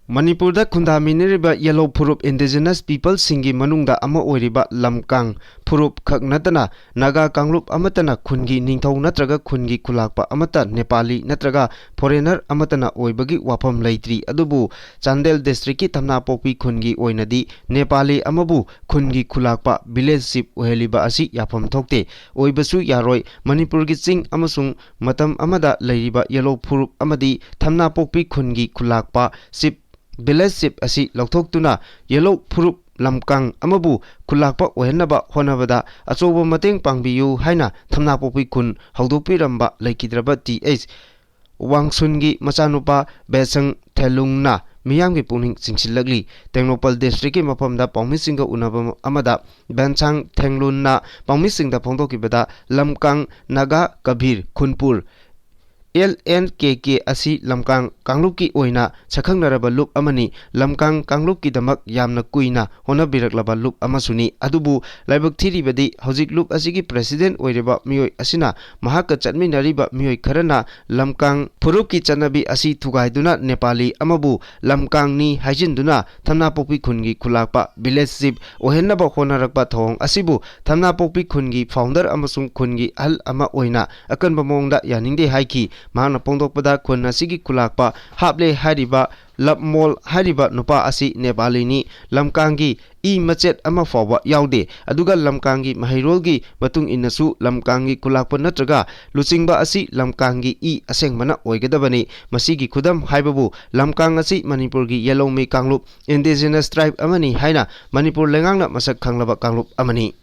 ꯃꯅꯤꯄꯨꯔꯗ ꯈꯨꯟꯗꯥꯃꯤꯟꯅꯔꯤꯕ ꯌꯦꯜꯍꯧ ꯐꯨꯔꯨꯞ indigenous peopleꯁꯤꯡꯒꯤ ꯃꯅꯨꯡꯗ ꯑꯃ ꯑꯣꯏꯔꯤꯕ ꯂꯝꯀꯥꯡ ꯐꯨꯔꯨꯞ ꯈꯛ ꯅꯠꯇꯅ ꯅꯥꯒꯥ ꯀꯥꯡꯂꯨꯞ ꯑꯃꯠꯇꯅ ꯈꯨꯟꯒꯤ ꯅꯤꯡꯊꯧ ꯅꯠꯇ꯭ꯔꯒ ꯈꯨꯟꯒꯤ ꯈꯨꯂꯥꯛꯄ ꯑꯃꯠꯇ ꯅꯦꯄꯥꯂꯤ ꯅꯠꯇ꯭ꯔꯒ foreigner ꯑꯃꯠꯇꯅ ꯑꯣꯏꯕꯒꯤ ꯋꯥꯐꯝ ꯂꯩꯇ꯭ꯔꯤ꯫ ꯑꯗꯨꯕꯨ ꯆꯥꯟꯗꯦꯜ districtꯀꯤ ꯊꯝꯅꯥꯄꯣꯛꯄꯤ ꯈꯨꯟꯒꯤ ꯑꯣꯏꯅꯗꯤ ꯅꯦꯄꯥꯂꯤ ꯑꯃꯕꯨ ꯈꯨꯟꯒꯤ ꯈꯨꯂꯥꯛꯄ village chief ꯑꯣꯏꯍꯜꯂꯤꯕ ꯑꯁꯤ ꯌꯥꯐꯝ ꯊꯣꯛꯇꯦ, ꯑꯣꯏꯕꯁꯨ ꯌꯥꯔꯣꯏ꯫ ꯃꯅꯤꯄꯨꯔꯒꯤ ꯆꯤꯡ ꯑꯃꯁꯨꯡ ꯃꯇꯝ ꯑꯃꯗ ꯂꯩꯔꯤꯕ ꯌꯦꯜꯍꯧ ꯐꯨꯔꯨꯞ ꯑꯃꯗꯤ ꯊꯝꯅꯥꯄꯣꯛꯄꯤ ꯈꯨꯟꯒꯤ ꯈꯨꯂꯥꯛꯄ chief, village chief ꯑꯁꯤ ꯂꯧꯊꯣꯛꯇꯨꯅ ꯌꯦꯜꯍꯧ ꯐꯨꯔꯨꯞ ꯂꯝꯀꯥꯡ ꯑꯃꯕꯨ ꯈꯨꯜꯂꯥꯛꯄ ꯑꯣꯏꯍꯟꯅꯕ ꯍꯣꯠꯅꯕꯗ ꯑꯆꯧꯕ ꯃꯇꯦꯡ ꯄꯥꯡꯕꯤꯌꯨ ꯍꯥꯏꯅ ꯊꯝꯅꯥꯄꯣꯛꯄꯤ ꯈꯨꯟ ꯍꯧꯗꯣꯛꯄꯤꯔꯝꯕ ꯂꯩꯈꯤꯗ꯭ꯔꯕ ꯇꯤ ꯑꯩꯆ ꯋꯥꯡꯁꯨꯟꯒꯤ ꯃꯆꯥꯅꯨꯄꯥ ꯕꯦꯁꯪ ꯊꯦꯂꯨꯡꯅ ꯃꯤꯌꯥꯝꯒꯤ ꯄꯨꯛꯅꯤꯡ ꯆꯤꯡꯁꯤꯜꯂꯛꯂꯤ꯫ ꯇꯦꯡꯅꯧꯄꯜ ꯗꯤꯁꯇ꯭ꯔꯤꯛꯀꯤ ꯃꯐꯝꯗ ꯄꯥꯎꯃꯤꯁꯤꯡꯒ ꯎꯅꯕ ꯑꯃꯗ ꯕꯦꯟꯁꯥꯡ ꯊꯦꯡꯂꯨꯟꯅ ꯄꯥꯎꯃꯤꯁꯤꯡꯗ ꯐꯣꯡꯗꯣꯛꯈꯤꯕꯗ, ꯂꯝꯀꯥꯡ ꯅꯥꯒꯥ ꯀꯕꯤꯔ ꯈꯨꯟꯄꯨꯔ, ꯑꯦꯜ ꯑꯦꯟ ꯀꯦ ꯀꯦ ꯑꯁꯤ ꯂꯝꯀꯥꯡ ꯀꯥꯡꯂꯨꯞꯀꯤ ꯑꯣꯏꯅ ꯁꯛꯈꯪꯅꯔꯕ ꯂꯨꯞ ꯑꯃꯅꯤ꯫ ꯂꯝꯀꯥꯡ ꯀꯥꯡꯂꯨꯞꯀꯤꯗꯃꯛ ꯌꯥꯝꯅ ꯀꯨꯏꯅ ꯍꯣꯠꯅꯕꯤꯔꯛꯂꯕ ꯂꯨꯞ ꯑꯃꯁꯨꯅꯤ꯫ ꯑꯗꯨꯕꯨ ꯂꯥꯏꯕꯛ ꯊꯤꯔꯤꯕꯗꯤ, ꯍꯧꯖꯤꯛ ꯂꯨꯞ ꯑꯁꯤꯒꯤ ꯄ꯭ꯔꯦꯁꯤꯗꯦꯟꯠ ꯑꯣꯏꯔꯤꯕ ꯃꯤꯑꯣꯏ ꯑꯁꯤꯅ ꯃꯍꯥꯛꯀ ꯆꯠꯃꯤꯟꯅꯔꯤꯕ ꯃꯤꯑꯣꯏ ꯈꯔꯅ ꯂꯝꯀꯥꯡ ꯐꯨꯔꯨꯞꯀꯤ ꯆꯠꯅꯕꯤ ꯑꯁꯤ ꯊꯨꯒꯥꯏꯗꯨꯅ ꯅꯦꯄꯥꯂꯤ ꯑꯃꯕꯨ ꯂꯝꯀꯥꯡꯅꯤ ꯍꯥꯏꯖꯤꯟꯗꯨꯅ ꯊꯝꯅꯥꯄꯣꯛꯄꯤ ꯈꯨꯟꯒꯤ ꯈꯨꯂꯥꯛꯄ, ꯚꯤꯂꯦꯖ ꯆꯤꯐ, ꯑꯣꯏꯍꯟꯅꯕ ꯍꯣꯠꯅꯔꯛꯄ ꯊꯧꯑꯣꯡ ꯑꯁꯤꯕꯨ ꯊꯝꯅꯥꯄꯣꯛꯄꯤ ꯈꯨꯟꯒꯤ ꯐꯥꯎꯟꯗꯔ ꯑꯃꯁꯨꯡ ꯈꯨꯟꯒꯤ ꯑꯍꯜ ꯑꯃ ꯑꯣꯏꯅ ꯑꯀꯟꯕ ꯃꯑꯣꯡꯗ ꯌꯥꯅꯤꯡꯗꯦ ꯍꯥꯏꯈꯤ꯫ ꯃꯍꯥꯛꯅ ꯐꯣꯡꯗꯣꯛꯄꯗ, ꯈꯨꯟ ꯑꯁꯤꯒꯤ ꯈꯨꯂꯥꯛꯄ ꯍꯥꯞꯂꯦ ꯍꯥꯏꯔꯤꯕ ꯂꯞꯃꯣꯜ ꯍꯥꯏꯔꯤꯕ ꯅꯨꯄꯥ ꯑꯁꯤ ꯅꯦꯄꯥꯂꯤꯅꯤ, ꯂꯝꯀꯥꯡꯒꯤ ꯏ ꯃꯆꯦꯠ ꯑꯃ ꯐꯥꯎꯕ ꯌꯥꯎꯗꯦ꯫ ꯑꯗꯨꯒ ꯂꯝꯀꯥꯡꯒꯤ ꯃꯍꯩꯔꯣꯜꯒꯤ ꯃꯇꯨꯡ ꯏꯟꯅꯁꯨ ꯂꯝꯀꯥꯡꯒꯤ ꯈꯨꯂꯥꯛꯄ ꯅꯠꯇ꯭ꯔꯒ ꯂꯨꯆꯤꯡꯕ ꯑꯁꯤ ꯂꯝꯀꯥꯡꯒꯤ ꯏ ꯑꯁꯦꯡꯕꯅ ꯑꯣꯏꯒꯗꯕꯅꯤ꯫ ꯃꯁꯤꯒꯤ ꯈꯨꯗꯝ ꯍꯥꯏꯕꯕꯨ, ꯂꯝꯀꯥꯡ ꯑꯁꯤ ꯃꯅꯤꯄꯨꯔꯒꯤ ꯌꯦꯂꯧꯃꯤ ꯀꯥꯡꯂꯨꯞ, indigenous tribe ꯑꯃꯅꯤ ꯍꯥꯏꯅ ꯃꯅꯤꯄꯨꯔ ꯂꯩꯉꯥꯛꯅ ꯃꯁꯛ ꯈꯪꯂꯕ ꯀꯥꯡꯂꯨꯞ ꯑꯃꯅꯤ꯫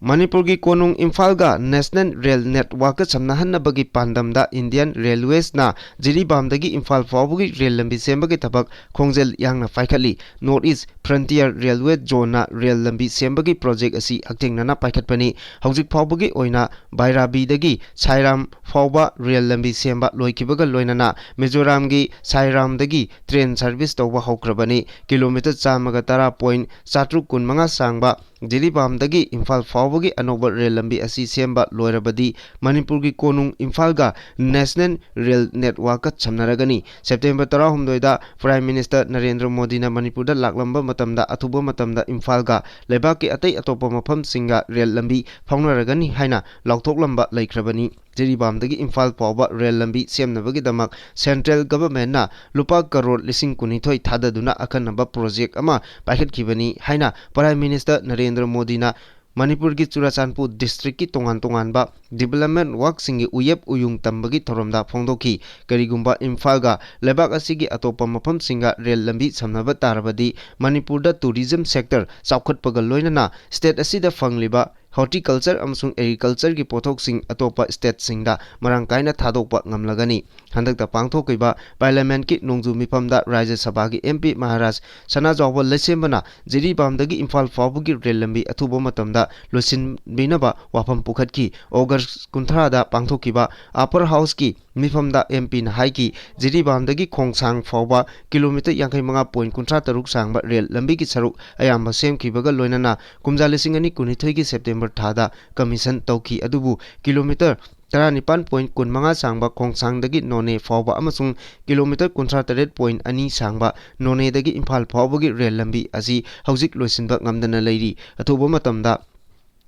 ꯃꯅꯤꯄꯨꯔꯒꯤ ꯀꯣꯅꯨꯡ ꯏꯝꯐꯥꯜꯒ ꯅꯦꯁꯅꯦꯜ ꯔꯦꯜ ꯅꯦꯠꯋꯥꯔꯛꯀ ꯁꯝꯅꯍꯟꯅꯕꯒꯤ ꯄꯥꯟꯗꯝꯗ ꯏꯟꯗꯤꯌꯟ ꯔꯦꯜꯋꯦꯁꯅ ꯖꯤꯔꯤꯕꯥꯝꯗꯒꯤ ꯏꯝꯐꯥꯜ ꯐꯥꯎꯕꯒꯤ ꯔꯦꯜ ꯂꯝꯕꯤ ꯁꯦꯝꯕꯒꯤ ꯊꯕꯛ ꯈꯣꯡꯖꯦꯜ ꯌꯥꯡꯅ ꯄꯥꯏꯈꯠꯂꯤ꯫ ꯅꯣꯔꯠ ꯏꯁ ꯐ꯭ꯔꯟꯇꯤꯌꯔ ꯔꯦꯜꯋꯦ ꯖꯣꯟꯅ ꯔꯦꯜ ꯂꯝꯕꯤ ꯁꯦꯝꯕꯒꯤ ꯄ꯭ꯔꯣꯖꯦꯛ ꯑꯁꯤ ꯍꯛꯊꯦꯡꯅꯅ ꯄꯥꯏꯈꯠꯄꯅꯤ꯫ ꯍꯧꯖꯤꯛ ꯐꯥꯎꯕꯒꯤ ꯑꯣꯏꯅ ꯕꯥꯏꯔꯥꯕꯤꯗꯒꯤ ꯁꯥꯏꯔꯥꯝ ꯐꯥꯎꯕ ꯔꯦꯜ ꯂꯝꯕꯤ ꯁꯦꯝꯕ ꯂꯣꯏꯈꯤꯕꯒ ꯂꯣꯏꯅꯅ ꯃꯤꯖꯣꯔꯥꯝꯒꯤ ꯁꯥꯏꯔꯥꯝꯗꯒꯤ ꯇ꯭ꯔꯦꯟ ꯁꯔꯚꯤꯁ ꯇꯧꯕ ꯍꯧꯈ꯭ꯔꯕꯅꯤ꯫ ꯀꯤꯂꯣꯃꯤꯇꯔ ꯆꯥꯝꯃꯒ ꯇꯔꯥ ꯄꯣꯏꯟꯠ ꯆꯥꯇ꯭ꯔꯨꯛ ꯀꯨꯟꯃꯉꯥ ꯁꯥꯡꯕ ꯖꯤꯔꯤꯕꯥꯝꯗꯒꯤ ꯏꯝꯐꯥꯜ ꯐꯥꯎꯕꯒꯤ ꯑꯅꯧꯕ ꯔꯦꯜ ꯂꯝꯕꯤ ꯑꯁꯤ ꯁꯦꯝꯕ ꯂꯣꯏꯔꯕꯗꯤ ꯃꯅꯤꯄꯨꯔꯒꯤ ꯀꯣꯅꯨꯡ ꯏꯝꯐꯥꯜꯒ ꯅꯦꯁꯅꯦꯜ ꯔꯦꯜ ꯅꯦꯠꯋꯥꯔꯛꯀ ꯁꯝꯅꯔꯒꯅꯤ꯫ ꯁꯦꯞꯇꯦꯝꯕꯔ ꯇꯔꯥꯍꯨꯝꯗꯣꯏꯗ ꯄ꯭ꯔꯥꯏꯝ ꯃꯤꯅꯤꯁꯇꯔ ꯅꯔꯦꯟꯗ꯭ꯔ ꯃꯣꯗꯤꯅ ꯃꯅꯤꯄꯨꯔꯗ ꯂꯥꯛꯂꯝꯕ ꯃꯇꯝꯗ, ꯑꯊꯨꯕ ꯃꯇꯝꯗ ꯏꯝꯐꯥꯜꯒ ꯂꯩꯕꯥꯛꯀꯤ ꯑꯇꯩ ꯑꯇꯣꯞꯄ ꯃꯐꯝꯁꯤꯡꯒ ꯔꯦꯜ ꯂꯝꯕꯤ ꯐꯥꯎꯅꯔꯒꯅꯤ ꯍꯥꯏꯅ ꯂꯥꯎꯊꯣꯛꯂꯝꯕ ꯂꯩꯈ꯭ꯔꯕꯅꯤ꯫ ꯖꯤꯔꯤꯕꯥꯝꯗꯒꯤ ꯏꯝꯐꯥꯜ ꯐꯥꯎꯕ ꯔꯦꯜ ꯂꯝꯕꯤ ꯁꯦꯝꯅꯕꯒꯤꯗꯃꯛ ꯁꯦꯟꯇ꯭ꯔꯦꯜ ꯒꯚꯔꯟꯃꯦꯟꯠꯅ ꯂꯨꯄꯥ ꯀꯔꯣꯔ ꯂꯤꯁꯤꯡ ꯀꯨꯟꯅꯤꯊꯣꯏ ꯊꯥꯗꯗꯨꯅ ꯑꯈꯟꯅꯕ ꯄ꯭ꯔꯣꯖꯦꯛ ꯑꯃ ꯄꯥꯏꯈꯠꯈꯤꯕꯅꯤ ꯍꯥꯏꯅ ꯄ꯭ꯔꯥꯏꯝ ꯃꯤꯅꯤꯁꯇꯔ ꯅꯔꯦꯟꯗ꯭ꯔ ꯃꯣꯗꯤꯅ ꯃꯅꯤꯄꯨꯔꯒꯤ ꯆꯨꯔꯥꯆꯥꯟꯄꯨꯔ ꯗꯤꯁꯇ꯭ꯔꯤꯛꯀꯤ ꯇꯣꯉꯥꯟ ꯇꯣꯉꯥꯟꯕ ꯗꯤꯕꯦꯂꯞꯃꯦꯟ ꯋꯥꯔꯛꯁꯤꯡꯒꯤ ꯎꯌꯦꯞ ꯎꯌꯨꯡ ꯇꯝꯕꯒꯤ ꯊꯧꯔꯝꯗ ꯐꯣꯡꯗꯣꯛꯈꯤ꯫ ꯀꯔꯤꯒꯨꯝꯕ ꯏꯝꯐꯥꯜꯒ ꯂꯩꯕꯥꯛ ꯑꯁꯤꯒꯤ ꯑꯇꯣꯞꯄ ꯃꯐꯝꯁꯤꯡꯒ ꯔꯦꯜ ꯂꯝꯕꯤ ꯁꯝꯅꯕ ꯇꯥꯔꯕꯗꯤ ꯃꯅꯤꯄꯨꯔꯗ ꯇꯨꯔꯤꯖꯝ ꯁꯦꯛꯇꯔ ꯆꯥꯎꯈꯠꯄꯒ ꯂꯣꯏꯅꯅ ꯁ꯭ꯇꯦꯠ ꯑꯁꯤꯗ ꯐꯪꯂꯤꯕ ꯍꯣꯔꯇꯤꯀꯜꯆꯔ ꯑꯃꯁꯨꯡ ꯑꯦꯒ꯭ꯔꯤꯀꯜꯆꯔꯒꯤ ꯄꯣꯠꯊꯣꯛꯁꯤꯡ ꯑꯇꯣꯞꯄ ꯁ꯭ꯇꯦꯠꯁꯤꯡꯗ ꯃꯔꯥꯡ ꯀꯥꯏꯅ ꯊꯥꯗꯣꯛꯄ ꯉꯝꯂꯒꯅꯤ꯫ ꯍꯟꯗꯛꯇ ꯄꯥꯡꯊꯣꯛꯈꯤꯕ ꯄꯥꯔꯂꯤꯌꯥꯃꯦꯟꯠꯀꯤ ꯅꯣꯡꯖꯨ ꯃꯤꯐꯝꯗ ꯔꯥꯖ꯭ꯌ ꯁꯚꯥꯒꯤ ꯑꯦꯝ ꯄꯤ ꯃꯍꯥꯔꯥꯖ ꯁꯅꯥꯖꯥꯎꯕ ꯂꯩꯁꯦꯝꯕꯅ ꯖꯤꯔꯤꯕꯥꯝꯗꯒꯤ ꯏꯝꯐꯥꯜ ꯐꯥꯎꯕꯒꯤ ꯔꯦꯜ ꯂꯝꯕꯤ ꯑꯊꯨꯕ ꯃꯇꯝꯗ ꯂꯣꯏꯁꯤꯟꯕꯤꯅꯕ ꯋꯥꯐꯝ ꯄꯨꯈꯠꯈꯤ꯫ ꯑꯣꯒꯁ꯭ꯠ ꯀꯨꯟꯊ꯭ꯔꯥꯗ ꯄꯥꯡꯊꯣꯛꯈꯤꯕ ꯑꯄꯔ ꯍꯥꯎꯁꯀꯤ ꯃꯤꯐꯝꯗ ꯑꯦꯝ ꯄꯤꯅ ꯍꯥꯏꯈꯤ, ꯖꯤꯔꯤꯕꯥꯝꯗꯒꯤ ꯈꯣꯡꯁꯥꯡ ꯐꯥꯎꯕ ꯀꯤꯂꯣꯃꯤꯇꯔ ꯌꯥꯡꯈꯩ ꯃꯉꯥ ꯄꯣꯏꯟꯠ ꯀꯨꯟꯊ꯭ꯔꯥ ꯇꯔꯨꯛ ꯁꯥꯡꯕ ꯔꯦꯜ ꯂꯝꯕꯤꯒꯤ ꯁꯔꯨꯛ ꯑꯌꯥꯝꯕ ꯁꯦꯝꯈꯤꯕꯒ ꯂꯣꯏꯅꯅ ꯀꯨꯝꯖꯥ ꯂꯤꯁꯤꯡ ꯑꯅꯤ ꯀꯨꯟꯅꯤꯊꯣꯏꯒꯤ ꯁꯦꯞꯇꯦꯝꯕꯔ ꯊꯥꯗ ꯀꯃꯤꯁꯟ ꯇꯧꯈꯤ꯫ ꯑꯗꯨꯕꯨ ꯀꯤꯂꯣꯃꯤꯇꯔ ꯇꯔꯥꯅꯤꯄꯥꯟ ꯄꯣꯏꯟꯠ ꯀꯨꯟꯃꯉꯥ ꯁꯥꯡꯕ ꯈꯣꯡꯁꯥꯡꯗꯒꯤ ꯅꯣꯅꯦ ꯐꯥꯎꯕ ꯑꯃꯁꯨꯡ ꯀꯤꯂꯣꯃꯤꯇꯔ ꯀꯨꯟꯊ꯭ꯔꯥ ꯇꯔꯦꯠ ꯄꯣꯏꯟꯠ ꯑꯅꯤ ꯁꯥꯡꯕ ꯅꯣꯅꯦꯗꯒꯤ ꯏꯝꯐꯥꯜ ꯐꯥꯎꯕꯒꯤ ꯔꯦꯜ ꯂꯝꯕꯤ ꯑꯁꯤ ꯍꯧꯖꯤꯛ ꯂꯣꯏꯁꯤꯟꯕ ꯉꯝꯗꯅ ꯂꯩꯔꯤ꯫ ꯑꯊꯨꯕ ꯃꯇꯝꯗ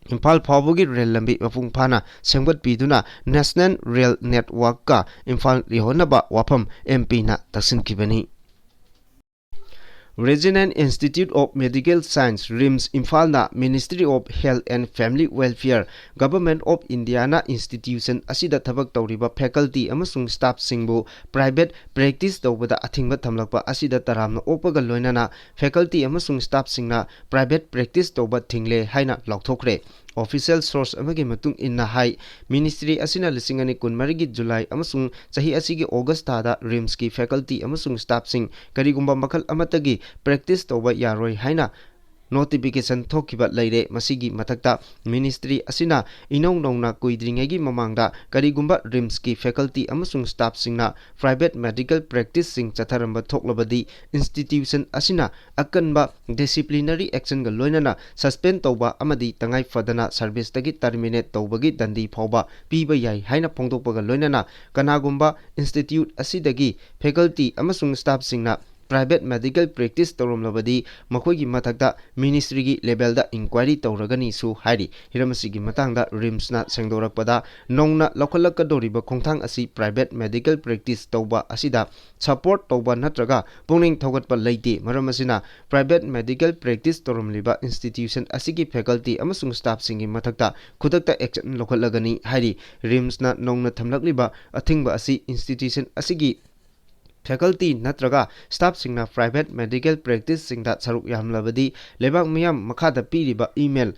ꯏꯝꯐꯥꯜ ꯐꯥꯎꯕꯒꯤ ꯔꯦꯜ ꯂꯝꯕꯤ ꯃꯄꯨꯡ ꯐꯥꯅ ꯁꯦꯝꯒꯠꯄꯤꯗꯨꯅ ꯅꯦꯁꯅꯦꯜ ꯔꯦꯜ ꯅꯦꯠꯋꯥꯔꯛꯀ ꯏꯝꯐꯥꯜ ꯌꯧꯍꯟꯅꯕ ꯋꯥꯐꯝ ꯑꯦꯝ ꯄꯤꯅ ꯇꯛꯁꯤꯟꯈꯤꯕꯅꯤ꯫ Regional Institute of Medical Science, RIMS, ꯏꯝꯐꯥꯜꯅ Ministry of Health and Family Welfare, Government of Indiaꯅ institution ꯑꯁꯤꯗ ꯊꯕꯛ ꯇꯧꯔꯤꯕ faculty ꯑꯃꯁꯨꯡ staffꯁꯤꯡꯕꯨ private practice ꯇꯧꯕꯗ ꯑꯊꯤꯡꯕ ꯊꯝꯂꯛꯄ ꯑꯁꯤꯗ ꯇꯔꯥꯝꯅ ꯑꯣꯛꯄꯒ ꯂꯣꯏꯅꯅ faculty ꯑꯃꯁꯨꯡ staffꯁꯤꯡꯅ private practice ꯇꯧꯕ ꯊꯤꯡꯂꯦ ꯍꯥꯏꯅ ꯂꯥꯎꯊꯣꯛꯈ꯭ꯔꯦ꯫ Official source ꯑꯃꯒꯤ ꯃꯇꯨꯡ ꯏꯟꯅ ꯍꯥꯏ, Ministry ꯑꯁꯤꯅ ꯂꯤꯁꯤꯡ ꯑꯅꯤ ꯀꯨꯟꯃꯔꯤꯒꯤ ꯖꯨꯂꯥꯏ ꯑꯃꯁꯨꯡ ꯆꯍꯤ ꯑꯁꯤꯒꯤ ꯑꯣꯒꯁ꯭ꯠ ꯊꯥꯗ ꯔꯤꯝꯁꯀꯤ faculty ꯑꯃꯁꯨꯡ staffꯁꯤꯡ ꯀꯔꯤꯒꯨꯝꯕ ꯃꯈꯜ ꯑꯃꯠꯇꯒꯤ practice ꯇꯧꯕ ꯌꯥꯔꯣꯏ ꯍꯥꯏꯅ notification ꯊꯣꯛꯈꯤꯕ ꯂꯩꯔꯦ꯫ ꯃꯁꯤꯒꯤ ꯃꯊꯛꯇ, Ministry ꯑꯁꯤꯅ ꯏꯅꯧ ꯅꯧꯅ ꯀꯨꯏꯗ꯭ꯔꯤꯉꯩꯒꯤ ꯃꯃꯥꯡꯗ ꯀꯔꯤꯒꯨꯝꯕ ꯔꯤꯝꯁꯀꯤ faculty ꯑꯃꯁꯨꯡ staffꯁꯤꯡꯅ private medical practiceꯁꯤꯡ ꯆꯠꯊꯔꯝꯕ ꯊꯣꯛꯂꯕꯗꯤ, institution ꯑꯁꯤꯅ ꯑꯀꯟꯕ disciplinary actionꯒ ꯂꯣꯏꯅꯅ suspend ꯇꯧꯕ ꯑꯃꯗꯤ ꯇꯉꯥꯏ ꯐꯗꯅ serviceꯇꯒꯤ terminate ꯇꯧꯕꯒꯤ ꯗꯟꯗꯤ ꯐꯥꯎꯕ ꯄꯤꯕ ꯌꯥꯏ ꯍꯥꯏꯅ ꯐꯣꯡꯗꯣꯛꯄꯒ ꯂꯣꯏꯅꯅ, ꯀꯅꯥꯒꯨꯝꯕ institute ꯑꯁꯤꯗꯒꯤ faculty ꯑꯃꯁꯨꯡ staffꯁꯤꯡꯅ private medical practice ꯇꯧꯔꯝꯂꯕꯗꯤ ꯃꯈꯣꯏꯒꯤ ꯃꯊꯛꯇ ministryꯒꯤ levelꯗ inquiry ꯇꯧꯔꯒꯅꯤꯁꯨ ꯍꯥꯏꯔꯤ꯫ ꯍꯤꯔꯝ ꯑꯁꯤꯒꯤ ꯃꯇꯥꯡꯗ RIMSꯅ ꯁꯦꯡꯗꯣꯔꯛꯄꯗ, ꯅꯧꯅ ꯂꯧꯈꯠꯂꯛꯀꯗꯧꯔꯤꯕ ꯈꯣꯡꯊꯥꯡ ꯑꯁꯤ private medical practice ꯇꯧꯕ ꯑꯁꯤꯗ support ꯇꯧꯕ ꯅꯠꯇ꯭ꯔꯒ ꯄꯨꯛꯅꯤꯡ ꯊꯧꯒꯠꯄ ꯂꯩꯇꯦ꯫ ꯃꯔꯝ ꯑꯁꯤꯅ private medical practice ꯇꯧꯔꯝꯂꯤꯕ institution ꯑꯁꯤꯒꯤ faculty ꯑꯃꯁꯨꯡ staffꯁꯤꯡꯒꯤ ꯃꯊꯛꯇ ꯈꯨꯗꯛꯇ action ꯂꯧꯈꯠꯂꯒꯅꯤ ꯍꯥꯏꯔꯤ꯫ RIMSꯅ ꯅꯧꯅ ꯊꯝꯂꯛꯂꯤꯕ ꯑꯊꯤꯡꯕ ꯑꯁꯤ institution ꯑꯁꯤꯒꯤ faculty ꯅꯠꯇ꯭ꯔꯒ staffꯁꯤꯡꯅ private medical practiceꯁꯤꯡꯗ ꯁꯔꯨꯛ ꯌꯥꯍꯜꯂꯕꯗꯤ ꯂꯩꯕꯥꯛ ꯃꯤꯌꯥꯝ ꯃꯈꯥꯗ ꯄꯤꯔꯤꯕ email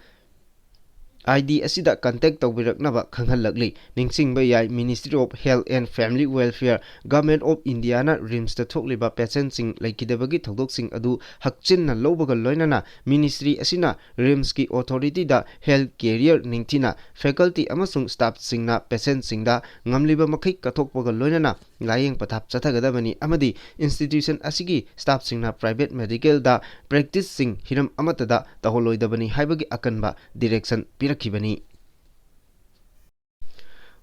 ID ꯑꯁꯤꯗ contact ꯇꯧꯕꯤꯔꯛꯅꯕ ꯈꯪꯍꯜꯂꯛꯂꯤ꯫ ꯅꯤꯡꯁꯤꯡꯕ ꯌꯥꯏ, Ministry of Health and Family Welfare, Government of Indiaꯅ RIMSꯇ ꯊꯣꯛꯂꯤꯕ patientꯁꯤꯡ ꯂꯩꯈꯤꯗꯕꯒꯤ ꯊꯧꯗꯣꯛꯁꯤꯡ ꯑꯗꯨ ꯍꯛꯆꯤꯟꯅ ꯂꯧꯕꯒ ꯂꯣꯏꯅꯅ ministry ꯑꯁꯤꯅ RIMSꯀꯤ authorityꯗ health career ꯅꯤꯡꯊꯤꯅ faculty ꯑꯃꯁꯨꯡ staffꯁꯤꯡꯅ patientꯁꯤꯡꯗ ꯉꯝꯂꯤꯕ ꯃꯈꯩ ꯀꯠꯊꯣꯛꯄꯒ ꯂꯣꯏꯅꯅ ꯂꯥꯌꯦꯡ ꯄꯊꯥꯞ ꯆꯠꯊꯒꯗꯕꯅꯤ ꯑꯃꯗꯤ institution ꯑꯁꯤꯒꯤ staffꯁꯤꯡꯅ private medicalꯗ practiceꯁꯤꯡ ꯍꯤꯔꯝ ꯑꯃꯠꯇꯗ ꯇꯧꯍꯜꯂꯣꯏꯗꯕꯅꯤ ꯍꯥꯏꯕꯒꯤ ꯑꯀꯟꯕ direction ꯄꯤꯔꯛꯈꯤꯕꯅꯤ꯫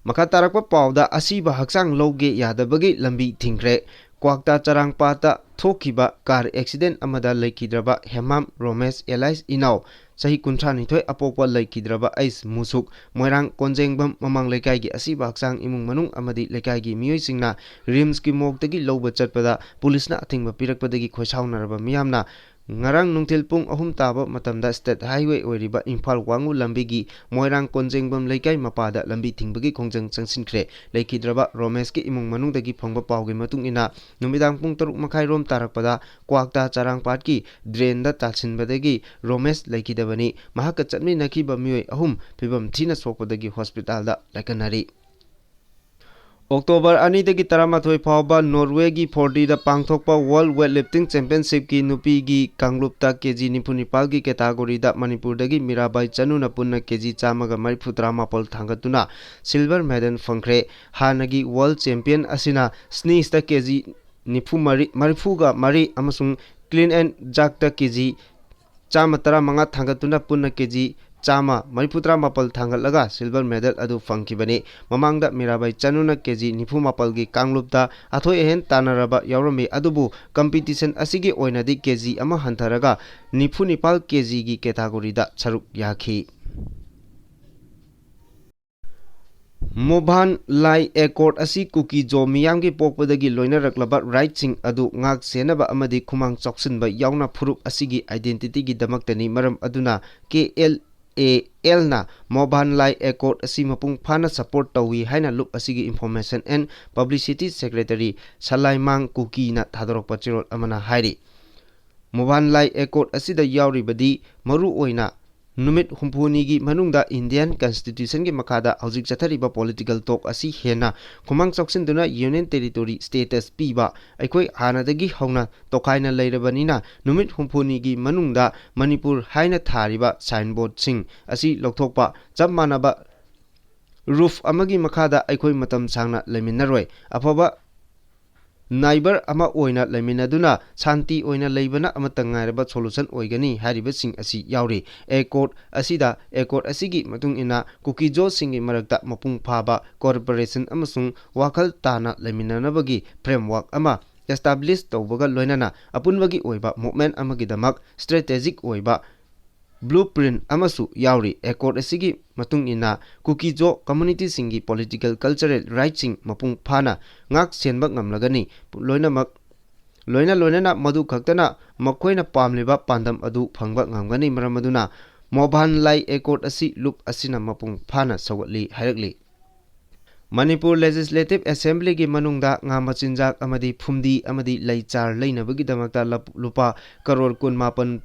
ꯃꯈꯥ ꯇꯥꯔꯛꯄ ꯄꯥꯎꯗ, ꯑꯁꯤꯕ ꯍꯛꯆꯥꯡ ꯂꯧꯒꯦ ꯌꯥꯗꯕꯒꯤ ꯂꯝꯕꯤ ꯊꯤꯡꯈ꯭ꯔꯦ꯫ ꯀ꯭ꯋꯥꯛꯇꯥ ꯆꯔꯥꯡꯄꯥꯠꯇ ꯊꯣꯛꯈꯤꯕ car accident ꯑꯃꯗ ꯂꯩꯈꯤꯗ꯭ꯔꯕ ꯍꯦꯃꯥꯝ ꯔꯣꯃꯦꯁ alias ꯏꯅꯥꯎ, ꯆꯍꯤ ꯀꯨꯟꯊ꯭ꯔꯥ ꯅꯤꯊꯣꯏ ꯑꯄꯣꯛꯄ ꯂꯩꯈꯤꯗ꯭ꯔꯕ ꯑꯩꯁ ꯃꯨꯁꯨꯛ, ꯃꯣꯏꯔꯥꯡ ꯀꯣꯟꯖꯦꯡꯕꯝ ꯃꯃꯥꯡ ꯂꯩꯀꯥꯏꯒꯤ ꯑꯁꯤꯕ ꯍꯛꯆꯥꯡ ꯏꯃꯨꯡ ꯃꯅꯨꯡ ꯑꯃꯗꯤ ꯂꯩꯀꯥꯏꯒꯤ ꯃꯤꯑꯣꯏꯁꯤꯡꯅ RIMSꯀꯤ morgueꯇꯒꯤ ꯂꯧꯕ ꯆꯠꯄꯗ ꯄꯨꯂꯤꯁꯅ ꯑꯊꯤꯡꯕ ꯄꯤꯔꯛꯄꯗꯒꯤ ꯈꯣꯏꯁꯥꯎꯅꯔꯕ ꯃꯤꯌꯥꯝꯅ ꯉꯔꯥꯡ ꯅꯨꯡꯊꯤꯜ ꯄꯨꯡ ꯑꯍꯨꯝ ꯇꯥꯕ ꯃꯇꯝꯗ state highway ꯑꯣꯏꯔꯤꯕ ꯏꯝꯐꯥꯜ ꯋꯥꯡꯉꯨ ꯂꯝꯕꯤꯒꯤ ꯃꯣꯏꯔꯥꯡ ꯀꯣꯟꯖꯦꯡꯕꯝ ꯂꯩꯀꯥꯏ ꯃꯄꯥꯗ ꯂꯝꯕꯤ ꯊꯤꯡꯕꯒꯤ ꯈꯣꯡꯖꯪ ꯆꯪꯁꯤꯟꯈ꯭ꯔꯦ꯫ ꯂꯩꯈꯤꯗ꯭ꯔꯕ ꯔꯣꯃꯦꯁꯀꯤ ꯏꯃꯨꯡ ꯃꯅꯨꯡꯗꯒꯤ ꯐꯪꯕ ꯄꯥꯎꯒꯤ ꯃꯇꯨꯡ ꯏꯟꯅ, ꯅꯨꯃꯤꯗꯥꯡ ꯄꯨꯡ ꯇꯔꯨꯛ ꯃꯈꯥꯏ ꯔꯣꯝ ꯇꯥꯔꯛꯄꯗ ꯀ꯭ꯋꯥꯛꯇꯥ ꯆꯔꯥꯡꯄꯥꯠꯀꯤ drainꯗ ꯇꯥꯁꯤꯟꯕꯗꯒꯤ ꯔꯣꯃꯦꯁ ꯂꯩꯈꯤꯗꯕꯅꯤ꯫ ꯃꯍꯥꯛꯀ ꯆꯠꯃꯤꯟꯅꯈꯤꯕ ꯃꯤꯑꯣꯏ ꯑꯍꯨꯝ ꯐꯤꯕꯝ ꯊꯤꯅ ꯁꯣꯛꯄꯗꯒꯤ hospitalꯗ ꯂꯥꯏꯀꯠꯅꯔꯤ꯫ October ꯑꯅꯤꯗꯒꯤ ꯇꯔꯥꯃꯥꯊꯣꯏ ꯐꯥꯎꯕ Norwayꯒꯤ ꯐꯣꯔꯗꯤꯗ ꯄꯥꯡꯊꯣꯛꯄ World Weightlifting Championshipꯀꯤ ꯅꯨꯄꯤꯒꯤ ꯀꯥꯡꯂꯨꯞꯇ KG ꯅꯤꯐꯨ ꯅꯤꯄꯥꯜꯒꯤ categoryꯗ ꯃꯅꯤꯄꯨꯔꯗꯒꯤ ꯃꯤꯔꯥꯕꯥꯏ ꯆꯅꯨꯅ ꯄꯨꯟꯅ KG ꯆꯥꯝꯃꯒ ꯃꯔꯤꯐꯨ ꯇꯔꯥꯃꯥꯄꯜ ꯊꯥꯡꯒꯠꯇꯨꯅ silver medal ꯐꯪꯈ꯭ꯔꯦ꯫ ꯍꯥꯟꯅꯒꯤ world champion ꯑꯁꯤꯅ snatchꯇ KG ꯅꯤꯐꯨ ꯃꯔꯤ, ꯃꯔꯤꯐꯨꯒ ꯃꯔꯤ ꯑꯃꯁꯨꯡ clean and jerkꯇ KG ꯆꯥꯝꯃ ꯇꯔꯥꯃꯉꯥ ꯊꯥꯡꯒꯠꯇꯨꯅ ꯄꯨꯟꯅ KG ꯆꯥꯝꯃ ꯃꯔꯤꯐꯨꯇꯔꯥ ꯃꯥꯄꯜ ꯊꯥꯡꯒꯠꯂꯒ silver medal ꯑꯗꯨ ꯐꯪꯈꯤꯕꯅꯤ꯫ ꯃꯃꯥꯡꯗ ꯃꯤꯔꯥꯕꯥꯏ ꯆꯅꯨꯅ ꯀꯦ ꯖꯤ ꯅꯤꯐꯨ ꯃꯥꯄꯜꯒꯤ ꯀꯥꯡꯂꯨꯞꯇ ꯑꯊꯣꯏ ꯑꯍꯦꯟ ꯇꯥꯟꯅꯔꯕ ꯌꯥꯎꯔꯝꯃꯤ, ꯑꯗꯨꯕꯨ competition ꯑꯁꯤꯒꯤ ꯑꯣꯏꯅꯗꯤ ꯀꯦ ꯖꯤ ꯑꯃ ꯍꯟꯊꯔꯒ ꯅꯤꯐꯨ ꯅꯤꯄꯥꯜ ꯀꯦ ꯖꯤꯒꯤ categoryꯗ ꯁꯔꯨꯛ ꯌꯥꯈꯤ꯫ ꯃꯣꯚꯥꯟ ꯂꯥꯏ accord ꯑꯁꯤ ꯀꯨꯀꯤ ꯖꯣ ꯃꯤꯌꯥꯝꯒꯤ ꯄꯣꯛꯄꯗꯒꯤ ꯂꯣꯏꯅꯔꯛꯂꯕ rightꯁꯤꯡ ꯑꯗꯨ ꯉꯥꯛ ꯁꯦꯟꯅꯕ ꯑꯃꯗꯤ ꯈꯨꯃꯥꯡ ꯆꯥꯎꯁꯤꯟꯕ ꯌꯥꯎꯅ ꯐꯨꯔꯨꯞ ꯑꯁꯤꯒꯤ identityꯒꯤꯗꯃꯛꯇꯅꯤ꯫ ꯃꯔꯝ ꯑꯗꯨꯅ ꯀꯦ ꯑꯦꯜ ꯑꯦ ꯑꯦꯜꯅ ꯃꯣꯚꯥꯟ ꯂꯥꯏ accord ꯑꯁꯤ ꯃꯄꯨꯡ ꯐꯥꯅ support ꯇꯧꯏ ꯍꯥꯏꯅ ꯂꯨꯞ ꯑꯁꯤꯒꯤ Information and Publicity Secretary ꯁꯂꯥꯏꯃꯥꯡ ꯀꯨꯀꯤꯅ ꯊꯥꯗꯣꯔꯛꯄ ꯆꯦꯔꯣꯜ ꯑꯃꯅ ꯍꯥꯏꯔꯤ꯫ ꯃꯣꯚꯥꯟ ꯂꯥꯏ accord ꯑꯁꯤꯗ ꯌꯥꯎꯔꯤꯕꯗꯤ ꯃꯔꯨ ꯑꯣꯏꯅ ꯅꯨꯃꯤꯠ ꯍꯨꯝꯐꯨꯅꯤꯒꯤ ꯃꯅꯨꯡꯗ Indian Constitutionꯒꯤ ꯃꯈꯥꯗ ꯍꯧꯖꯤꯛ ꯆꯠꯊꯔꯤꯕ political talk ꯑꯁꯤ ꯍꯦꯟꯅ ꯈꯨꯃꯥꯡ ꯆꯥꯎꯁꯤꯟꯗꯨꯅ Union Territory status ꯄꯤꯕ, ꯑꯩꯈꯣꯏ ꯍꯥꯟꯅꯗꯒꯤ ꯍꯧꯅ ꯇꯣꯈꯥꯏꯅ ꯂꯩꯔꯕꯅꯤꯅ ꯅꯨꯃꯤꯠ ꯍꯨꯝꯐꯨꯅꯤꯒꯤ ꯃꯅꯨꯡꯗ ꯃꯅꯤꯄꯨꯔ ꯍꯥꯏꯅ ꯊꯥꯔꯤꯕ signboardꯁꯤꯡ ꯑꯁꯤ ꯂꯧꯊꯣꯛꯄ, ꯆꯞ ꯃꯥꯟꯅꯕ roof ꯑꯃꯒꯤ ꯃꯈꯥꯗ ꯑꯩꯈꯣꯏ ꯃꯇꯝ ꯁꯥꯡꯅ ꯂꯩꯃꯤꯟꯅꯔꯣꯏ꯫ ꯑꯐꯕ neighbour ꯑꯃ ꯑꯣꯏꯅ ꯂꯩꯃꯤꯟꯅꯗꯨꯅ ꯁꯥꯟꯇꯤ ꯑꯣꯏꯅ ꯂꯩꯕꯅ ꯑꯃꯠꯇ ꯉꯥꯏꯔꯕ solution ꯑꯣꯏꯒꯅꯤ ꯍꯥꯏꯔꯤꯕꯁꯤꯡ ꯑꯁꯤ ꯌꯥꯎꯔꯤ꯫ Accord ꯑꯁꯤꯗ, accord ꯑꯁꯤꯒꯤ ꯃꯇꯨꯡ ꯏꯟꯅ ꯀꯨꯀꯤ ꯖꯣꯁꯤꯡꯒꯤ ꯃꯔꯛꯇ ꯃꯄꯨꯡ ꯐꯥꯕ cooperation ꯑꯃꯁꯨꯡ ꯋꯥꯈꯜ ꯇꯥꯅ ꯂꯩꯃꯤꯟꯅꯅꯕꯒꯤ framework ꯑꯃ establish ꯇꯧꯕꯒ ꯂꯣꯏꯅꯅ ꯑꯄꯨꯟꯕꯒꯤ ꯑꯣꯏꯕ movement ꯑꯃꯒꯤꯗꯃꯛ strategic ꯑꯣꯏꯕ blueprint ꯑꯃꯁꯨ ꯌꯥꯎꯔꯤ꯫ Accord ꯑꯁꯤꯒꯤ ꯃꯇꯨꯡ ꯏꯟꯅ ꯀꯨꯀꯤ ꯖꯣ communityꯁꯤꯡꯒꯤ political cultural rightꯁꯤꯡ ꯃꯄꯨꯡ ꯐꯥꯅ ꯉꯥꯛ ꯁꯦꯟꯕ ꯉꯝꯂꯒꯅꯤ꯫ ꯂꯣꯏꯅꯃꯛ, ꯂꯣꯏꯅ ꯂꯣꯏꯅꯅ ꯃꯗꯨ ꯈꯛꯇꯅ ꯃꯈꯣꯏꯅ ꯄꯥꯝꯂꯤꯕ ꯄꯥꯟꯗꯝ ꯑꯗꯨ ꯐꯪꯕ ꯉꯝꯒꯅꯤ꯫ ꯃꯔꯝ ꯑꯗꯨꯅ ꯃꯣꯚꯥꯟ ꯂꯥꯏ accord ꯑꯁꯤ ꯂꯨꯞ ꯑꯁꯤꯅ ꯃꯄꯨꯡ ꯐꯥꯅ ꯁꯧꯒꯠꯂꯤ ꯍꯥꯏꯔꯛꯂꯤ꯫ ꯃꯅꯤꯄꯨꯔ Legislative Assemblyꯒꯤ ꯃꯅꯨꯡꯗ ꯉꯥ ꯃꯆꯤꯟꯖꯥꯛ ꯑꯃꯗꯤ ꯐꯨꯝꯗꯤ ꯑꯃꯗꯤ ꯂꯩ ꯆꯥꯔ ꯂꯩꯅꯕꯒꯤꯗꯃꯛꯇ ꯂꯞ-, ꯂꯨꯄꯥ ꯀꯔꯣꯔ ꯀꯨꯟꯃꯥꯄꯟ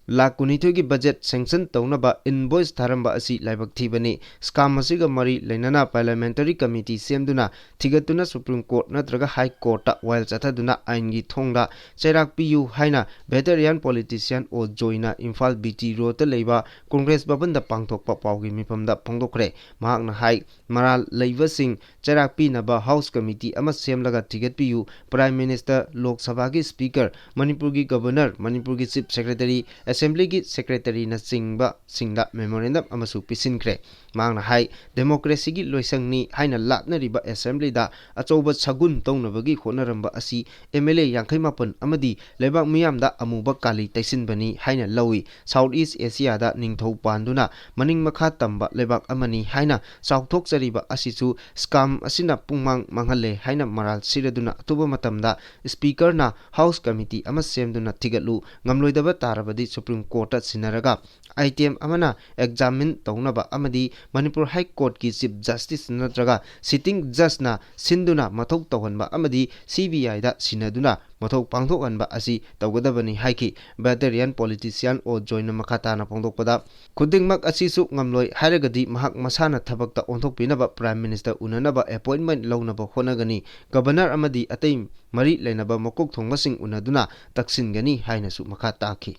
ꯂꯥꯈ ꯀꯨꯟꯅꯤꯊꯣꯏꯒꯤ budget sanction ꯇꯧꯅꯕ invoice ꯊꯥꯔꯝꯕ ꯑꯁꯤ ꯂꯥꯏꯕꯛ ꯊꯤꯕꯅꯤ꯫ Scam ꯑꯁꯤꯒ ꯃꯔꯤ ꯂꯩꯅꯅ parliamentary committee ꯁꯦꯝꯗꯨꯅ ꯊꯤꯒꯠꯇꯨꯅ Supreme Court ꯅꯠꯇ꯭ꯔꯒ High Courtꯇ ꯋꯥꯌꯦꯜ ꯆꯠꯊꯗꯨꯅ ꯑꯥꯏꯟꯒꯤ ꯊꯣꯡꯗ ꯆꯩꯔꯥꯛ ꯄꯤꯌꯨ ꯍꯥꯏꯅ veteran politician ꯑꯣ ꯖꯣꯏꯅ ꯏꯝꯐꯥꯜ ꯕꯤ ꯇꯤ ꯔꯣꯗꯇ ꯂꯩꯕ ꯀꯣꯡꯒ꯭ꯔꯦꯁ ꯚꯕꯟꯗ ꯄꯥꯡꯊꯣꯛꯄ ꯄꯥꯎꯒꯤ ꯃꯤꯐꯝꯗ ꯐꯣꯡꯗꯣꯛꯈ꯭ꯔꯦ꯫ ꯃꯍꯥꯛꯅ ꯍꯥꯏ, ꯃꯔꯥꯜ ꯂꯩꯕꯁꯤꯡ ꯆꯩꯔꯥꯛ ꯄꯤꯅꯕ House Committee ꯑꯃ ꯁꯦꯝꯂꯒ ꯊꯤꯒꯠꯄꯤꯌꯨ꯫ Prime Minister, ꯂꯣꯛ ꯁꯚꯥꯒꯤ Speaker, ꯃꯅꯤꯄꯨꯔꯒꯤ Governor, ꯃꯅꯤꯄꯨꯔꯒꯤ Chief Secretary, ꯑꯦꯁꯦꯝꯕ꯭ꯂꯤꯒꯤ ꯁꯦꯀ꯭ꯔꯦꯇꯔꯤꯅꯆꯤꯡꯕꯁꯤꯡꯗ ꯃꯦꯃꯣꯔꯦꯟꯗꯝ ꯑꯃꯁꯨ ꯄꯤꯁꯤꯟꯈ꯭ꯔꯦ꯫ ꯃꯍꯥꯛꯅ ꯍꯥꯏ, ꯗꯦꯃꯣꯀ꯭ꯔꯦꯁꯤꯒꯤ ꯂꯣꯏꯁꯪꯅꯤ ꯍꯥꯏꯅ ꯂꯥꯠꯅꯔꯤꯕ ꯑꯦꯁꯦꯝꯕ꯭ꯂꯤꯗ ꯑꯆꯧꯕ ꯁꯒꯨꯟ ꯇꯧꯅꯕꯒꯤ ꯍꯣꯠꯅꯔꯝꯕ ꯑꯁꯤ ꯑꯦꯝ ꯑꯦꯜ ꯑꯦ ꯌꯥꯡꯈꯩ ꯃꯥꯄꯟ ꯑꯃꯗꯤ ꯂꯩꯕꯥꯛ ꯃꯤꯌꯥꯝꯗ ꯑꯃꯨꯕ ꯀꯥꯂꯤ ꯇꯩꯁꯤꯟꯕꯅꯤ ꯍꯥꯏꯅ ꯂꯧꯏ꯫ ꯁꯥꯎꯠ ꯏꯁ ꯑꯦꯁꯤꯌꯥꯗ ꯅꯤꯡꯊꯧ ꯄꯥꯟꯗꯨꯅ ꯃꯅꯤꯡ ꯃꯈꯥ ꯇꯝꯕ ꯂꯩꯕꯥꯛ ꯑꯃꯅꯤ ꯍꯥꯏꯅ ꯆꯥꯎꯊꯣꯛꯆꯔꯤꯕ ꯑꯁꯤꯁꯨ ꯁ꯭ꯀꯥꯝ ꯑꯁꯤꯅ ꯄꯨꯡꯃꯥꯡ ꯃꯥꯡꯍꯜꯂꯦ ꯍꯥꯏꯅ ꯃꯔꯥꯜ ꯁꯤꯔꯗꯨꯅ ꯑꯊꯨꯕ ꯃꯇꯝꯗ ꯁ꯭ꯄꯤꯀꯔꯅ ꯍꯥꯎꯁ ꯀꯃꯤꯇꯤ ꯑꯃ ꯁꯦꯝꯗꯨꯅ ꯊꯤꯒꯠꯂꯨ, ꯉꯝꯂꯣꯏꯗꯕ ꯇꯥꯔꯕꯗꯤ ꯁꯨꯄ꯭ꯔꯤꯝ ꯀꯣꯔꯠꯇ ꯁꯤꯟꯅꯔꯒ ꯑꯥꯏꯇꯦꯝ ꯑꯃꯅ ꯑꯦꯛꯖꯥꯃꯤꯟ ꯇꯧꯅꯕ ꯑꯃꯗꯤ ꯃꯅꯤꯄꯨꯔ ꯍꯥꯏ ꯀꯣꯔꯠꯀꯤ ꯆꯤꯐ ꯖꯁꯇꯤꯁ ꯅꯠꯇ꯭ꯔꯒ ꯁꯤꯇꯤꯡ ꯖꯁꯅ ꯁꯤꯟꯗꯨꯅ ꯃꯊꯧ ꯇꯧꯍꯟꯕ ꯑꯃꯗꯤ ꯁꯤ ꯕꯤ ꯑꯥꯏꯗ ꯁꯤꯟꯅꯗꯨꯅ ꯃꯊꯧ ꯄꯥꯡꯊꯣꯛꯍꯟꯕ ꯑꯁꯤ ꯇꯧꯒꯗꯕꯅꯤ ꯍꯥꯏꯈꯤ꯫ ꯕꯦꯇꯦꯔꯤꯌꯥꯟ ꯄꯣꯂꯤꯇꯤꯁꯤꯌꯥꯟ ꯑꯣ ꯖꯣꯏꯅ ꯃꯈꯥ ꯇꯥꯅ ꯐꯣꯡꯗꯣꯛꯄꯗ, ꯈꯨꯗꯤꯡꯃꯛ ꯑꯁꯤꯁꯨ ꯉꯝꯂꯣꯏ ꯍꯥꯏꯔꯒꯗꯤ ꯃꯍꯥꯛ ꯃꯁꯥꯅ ꯊꯕꯛꯇ ꯑꯣꯟꯊꯣꯛꯄꯤꯅꯕ ꯄ꯭ꯔꯥꯏꯝ ꯃꯤꯅꯤꯁꯇꯔ ꯎꯅꯅꯕ ꯑꯦꯄꯣꯏꯟꯃꯦꯟ ꯂꯧꯅꯕ ꯍꯣꯠꯅꯒꯅꯤ꯫ ꯒꯕꯔꯅꯔ ꯑꯃꯗꯤ ꯑꯇꯩ ꯃꯔꯤ ꯂꯩꯅꯕ ꯃꯀꯣꯛ ꯊꯣꯡꯕꯁꯤꯡ ꯎꯅꯗꯨꯅ ꯇꯛꯁꯤꯟꯒꯅꯤ ꯍꯥꯏꯅꯁꯨ ꯃꯈꯥ ꯇꯥꯈꯤ꯫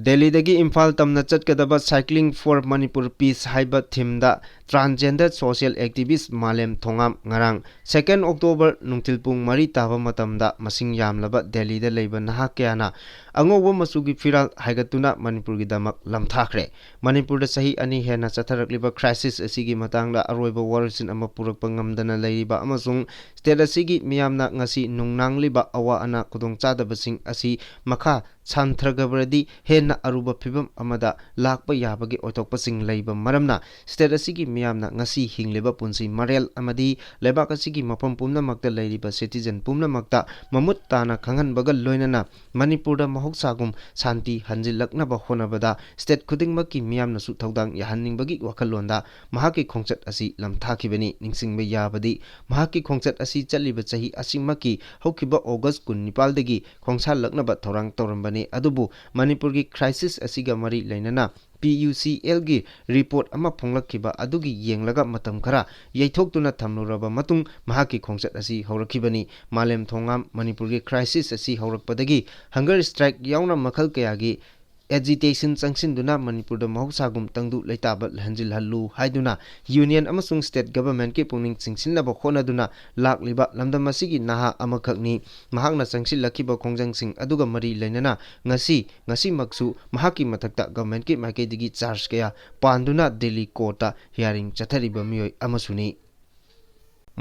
ꯗꯦꯜꯂꯤꯗꯒꯤ ꯏꯝꯐꯥꯜ ꯇꯝꯅ ꯆꯠꯀꯗꯕ Cycling for Manipur Peace ꯍꯥꯏꯕ ꯊꯤꯝꯗ ꯇ꯭ꯔꯥꯟꯁꯖꯦꯟꯗꯔ ꯁꯣꯁꯤꯌꯦꯜ ꯑꯦꯛꯇꯤꯚꯤꯁ ꯃꯥꯂꯦꯝ ꯊꯣꯉꯥꯝ ꯉꯔꯥꯡ, ꯁꯦꯀꯦꯟ ꯑꯣꯛꯇꯣꯕꯔ, ꯅꯨꯡꯊꯤꯜ ꯄꯨꯡ ꯃꯔꯤ ꯇꯥꯕ ꯃꯇꯝꯗ ꯃꯁꯤꯡ ꯌꯥꯝꯂꯕ ꯗꯦꯜꯂꯤꯗ ꯂꯩꯕ ꯅꯍꯥ ꯀꯌꯥꯅ ꯑꯉꯧꯕ ꯃꯆꯨꯒꯤ ꯐꯤꯔꯥꯜ ꯍꯥꯏꯒꯠꯇꯨꯅ ꯃꯅꯤꯄꯨꯔꯒꯤꯗꯃꯛ ꯂꯝꯊꯥꯈ꯭ꯔꯦ꯫ ꯃꯅꯤꯄꯨꯔꯗ ꯆꯍꯤ ꯑꯅꯤ ꯍꯦꯟꯅ ꯆꯠꯊꯔꯛꯂꯤꯕ ꯀ꯭ꯔꯥꯏꯁꯤꯁ ꯑꯁꯤꯒꯤ ꯃꯇꯥꯡꯗ ꯑꯔꯣꯏꯕ ꯋꯥꯔꯣꯏꯁꯤꯟ ꯑꯃ ꯄꯨꯔꯛꯄ ꯉꯝꯗꯅ ꯂꯩꯔꯤꯕ ꯑꯃꯁꯨꯡ ꯁ꯭ꯇꯦꯠ ꯑꯁꯤꯒꯤ ꯃꯤꯌꯥꯝꯅ ꯉꯁꯤ ꯅꯨꯡꯅꯥꯡꯂꯤꯕ ꯑꯋꯥ ꯑꯅꯥ ꯈꯨꯗꯣꯡꯆꯥꯗꯕꯁꯤꯡ ꯑꯁꯤ ꯃꯈꯥ ꯁꯥꯟꯊꯔꯒꯕꯗꯤ ꯍꯦꯟꯅ ꯑꯔꯨꯕ ꯐꯤꯚꯝ ꯑꯃꯗ ꯂꯥꯛꯄ ꯌꯥꯕꯒꯤ ꯑꯣꯏꯊꯣꯛꯄꯁꯤꯡ ꯂꯩꯕ ꯃꯔꯝꯅ, ꯁ꯭ꯇꯦꯠ ꯑꯁꯤꯒꯤ ꯃꯤꯌꯥꯝꯅ ꯉꯁꯤ ꯍꯤꯡꯂꯤꯕ ꯄꯨꯟꯁꯤ ꯃꯔꯦꯜ ꯑꯃꯗꯤ ꯂꯩꯕꯥꯛ ꯑꯁꯤꯒꯤ ꯃꯐꯝ ꯄꯨꯝꯅꯃꯛꯇ ꯂꯩꯔꯤꯕ ꯁꯤꯇꯤꯖꯟ ꯄꯨꯝꯅꯃꯛꯇ ꯃꯃꯨꯠ ꯇꯥꯅ ꯈꯪꯍꯟꯕꯒ ꯂꯣꯏꯅꯅ ꯃꯅꯤꯄꯨꯔꯗ ꯃꯍꯧꯁꯥꯒꯨꯝ ꯁꯥꯟꯇꯤ ꯍꯟꯖꯤꯜꯂꯛꯅꯕ ꯍꯣꯠꯅꯕꯗ ꯁ꯭ꯇꯦꯠ ꯈꯨꯗꯤꯡꯃꯛꯀꯤ ꯃꯤꯌꯥꯝꯅꯁꯨ ꯊꯧꯗꯥꯡ ꯌꯥꯍꯟꯅꯤꯡꯕꯒꯤ ꯋꯥꯈꯜꯂꯣꯟꯗ ꯃꯍꯥꯛꯀꯤ ꯈꯣꯡꯆꯠ ꯑꯁꯤ ꯂꯝꯊꯥꯈꯤꯕꯅꯤ꯫ ꯅꯤꯡꯁꯤꯡꯕ ꯌꯥꯕꯗꯤ, ꯃꯍꯥꯛꯀꯤ ꯈꯣꯡꯆꯠ ꯑꯁꯤ ꯆꯠꯂꯤꯕ ꯆꯍꯤ ꯑꯁꯤꯃꯛꯀꯤ ꯍꯧꯈꯤꯕ ꯑꯣꯒꯁ ꯀꯨꯟꯅꯤꯄꯥꯜꯗꯒꯤ ꯈꯣꯡꯁꯥꯜꯂꯛꯅꯕ ꯊꯧꯔꯥꯡ ꯇꯧꯔꯝꯕꯅꯤ꯫ ꯑꯗꯨꯕꯨ ꯃꯅꯤꯄꯨꯔꯒꯤ ꯀ꯭ꯔꯥꯏꯁꯤꯁ ꯑꯁꯤꯒ ꯃꯔꯤ ꯂꯩꯅꯅ ꯄꯤ ꯌꯨ ꯁꯤ ꯑꯦꯜꯒꯤ ꯔꯤꯄꯣꯔꯠ ꯑꯃ ꯐꯣꯡꯂꯛꯈꯤꯕ ꯑꯗꯨꯒꯤ ꯌꯦꯡꯂꯒ ꯃꯇꯝ ꯈꯔ ꯌꯩꯊꯣꯛꯇꯨꯅ ꯊꯝꯂꯨꯔꯕ ꯃꯇꯨꯡ ꯃꯍꯥꯛꯀꯤ ꯈꯣꯡꯆꯠ ꯑꯁꯤ ꯍꯧꯔꯛꯈꯤꯕꯅꯤ꯫ ꯃꯥꯂꯦꯝ ꯊꯣꯉꯥꯝ ꯃꯅꯤꯄꯨꯔꯒꯤ ꯀ꯭ꯔꯥꯏꯁꯤꯁ ꯑꯁꯤ ꯍꯧꯔꯛꯄꯗꯒꯤ ꯍꯪꯒꯔ ꯁ꯭ꯇ꯭ꯔꯥꯏꯛ ꯌꯥꯎꯅ ꯃꯈꯜ ꯀꯌꯥꯒꯤ agitation ꯆꯪꯁꯤꯟꯗꯨꯅ ꯃꯅꯤꯄꯨꯔꯗ ꯃꯍꯧꯁꯥꯒꯨꯝ ꯇꯪꯗꯨ ꯂꯩꯇꯥꯕ ꯍꯟꯖꯤꯜꯍꯜꯂꯨ ꯍꯥꯏꯗꯨꯅ Union ꯑꯃꯁꯨꯡ State Governmentꯀꯤ ꯄꯨꯛꯅꯤꯡ ꯆꯤꯡꯁꯤꯟꯅꯕ ꯍꯣꯠꯅꯗꯨꯅ ꯂꯥꯛꯂꯤꯕ ꯂꯝꯗꯝ ꯑꯁꯤꯒꯤ ꯅꯍꯥ ꯑꯃꯈꯛꯅꯤ꯫ ꯃꯍꯥꯛꯅ ꯆꯪꯁꯤꯜꯂꯛꯈꯤꯕ ꯈꯣꯡꯖꯪꯁꯤꯡ ꯑꯗꯨꯒ ꯃꯔꯤ ꯂꯩꯅꯅ ꯉꯁꯤ, ꯉꯁꯤꯃꯛꯁꯨ ꯃꯍꯥꯛꯀꯤ ꯃꯊꯛꯇ Governmentꯀꯤ ꯃꯥꯏꯀꯩꯗꯒꯤ charge ꯀꯌꯥ ꯄꯥꯟꯗꯨꯅ Delhi Courtꯇ hearing ꯆꯠꯊꯔꯤꯕ ꯃꯤꯑꯣꯏ ꯑꯃꯁꯨꯅꯤ꯫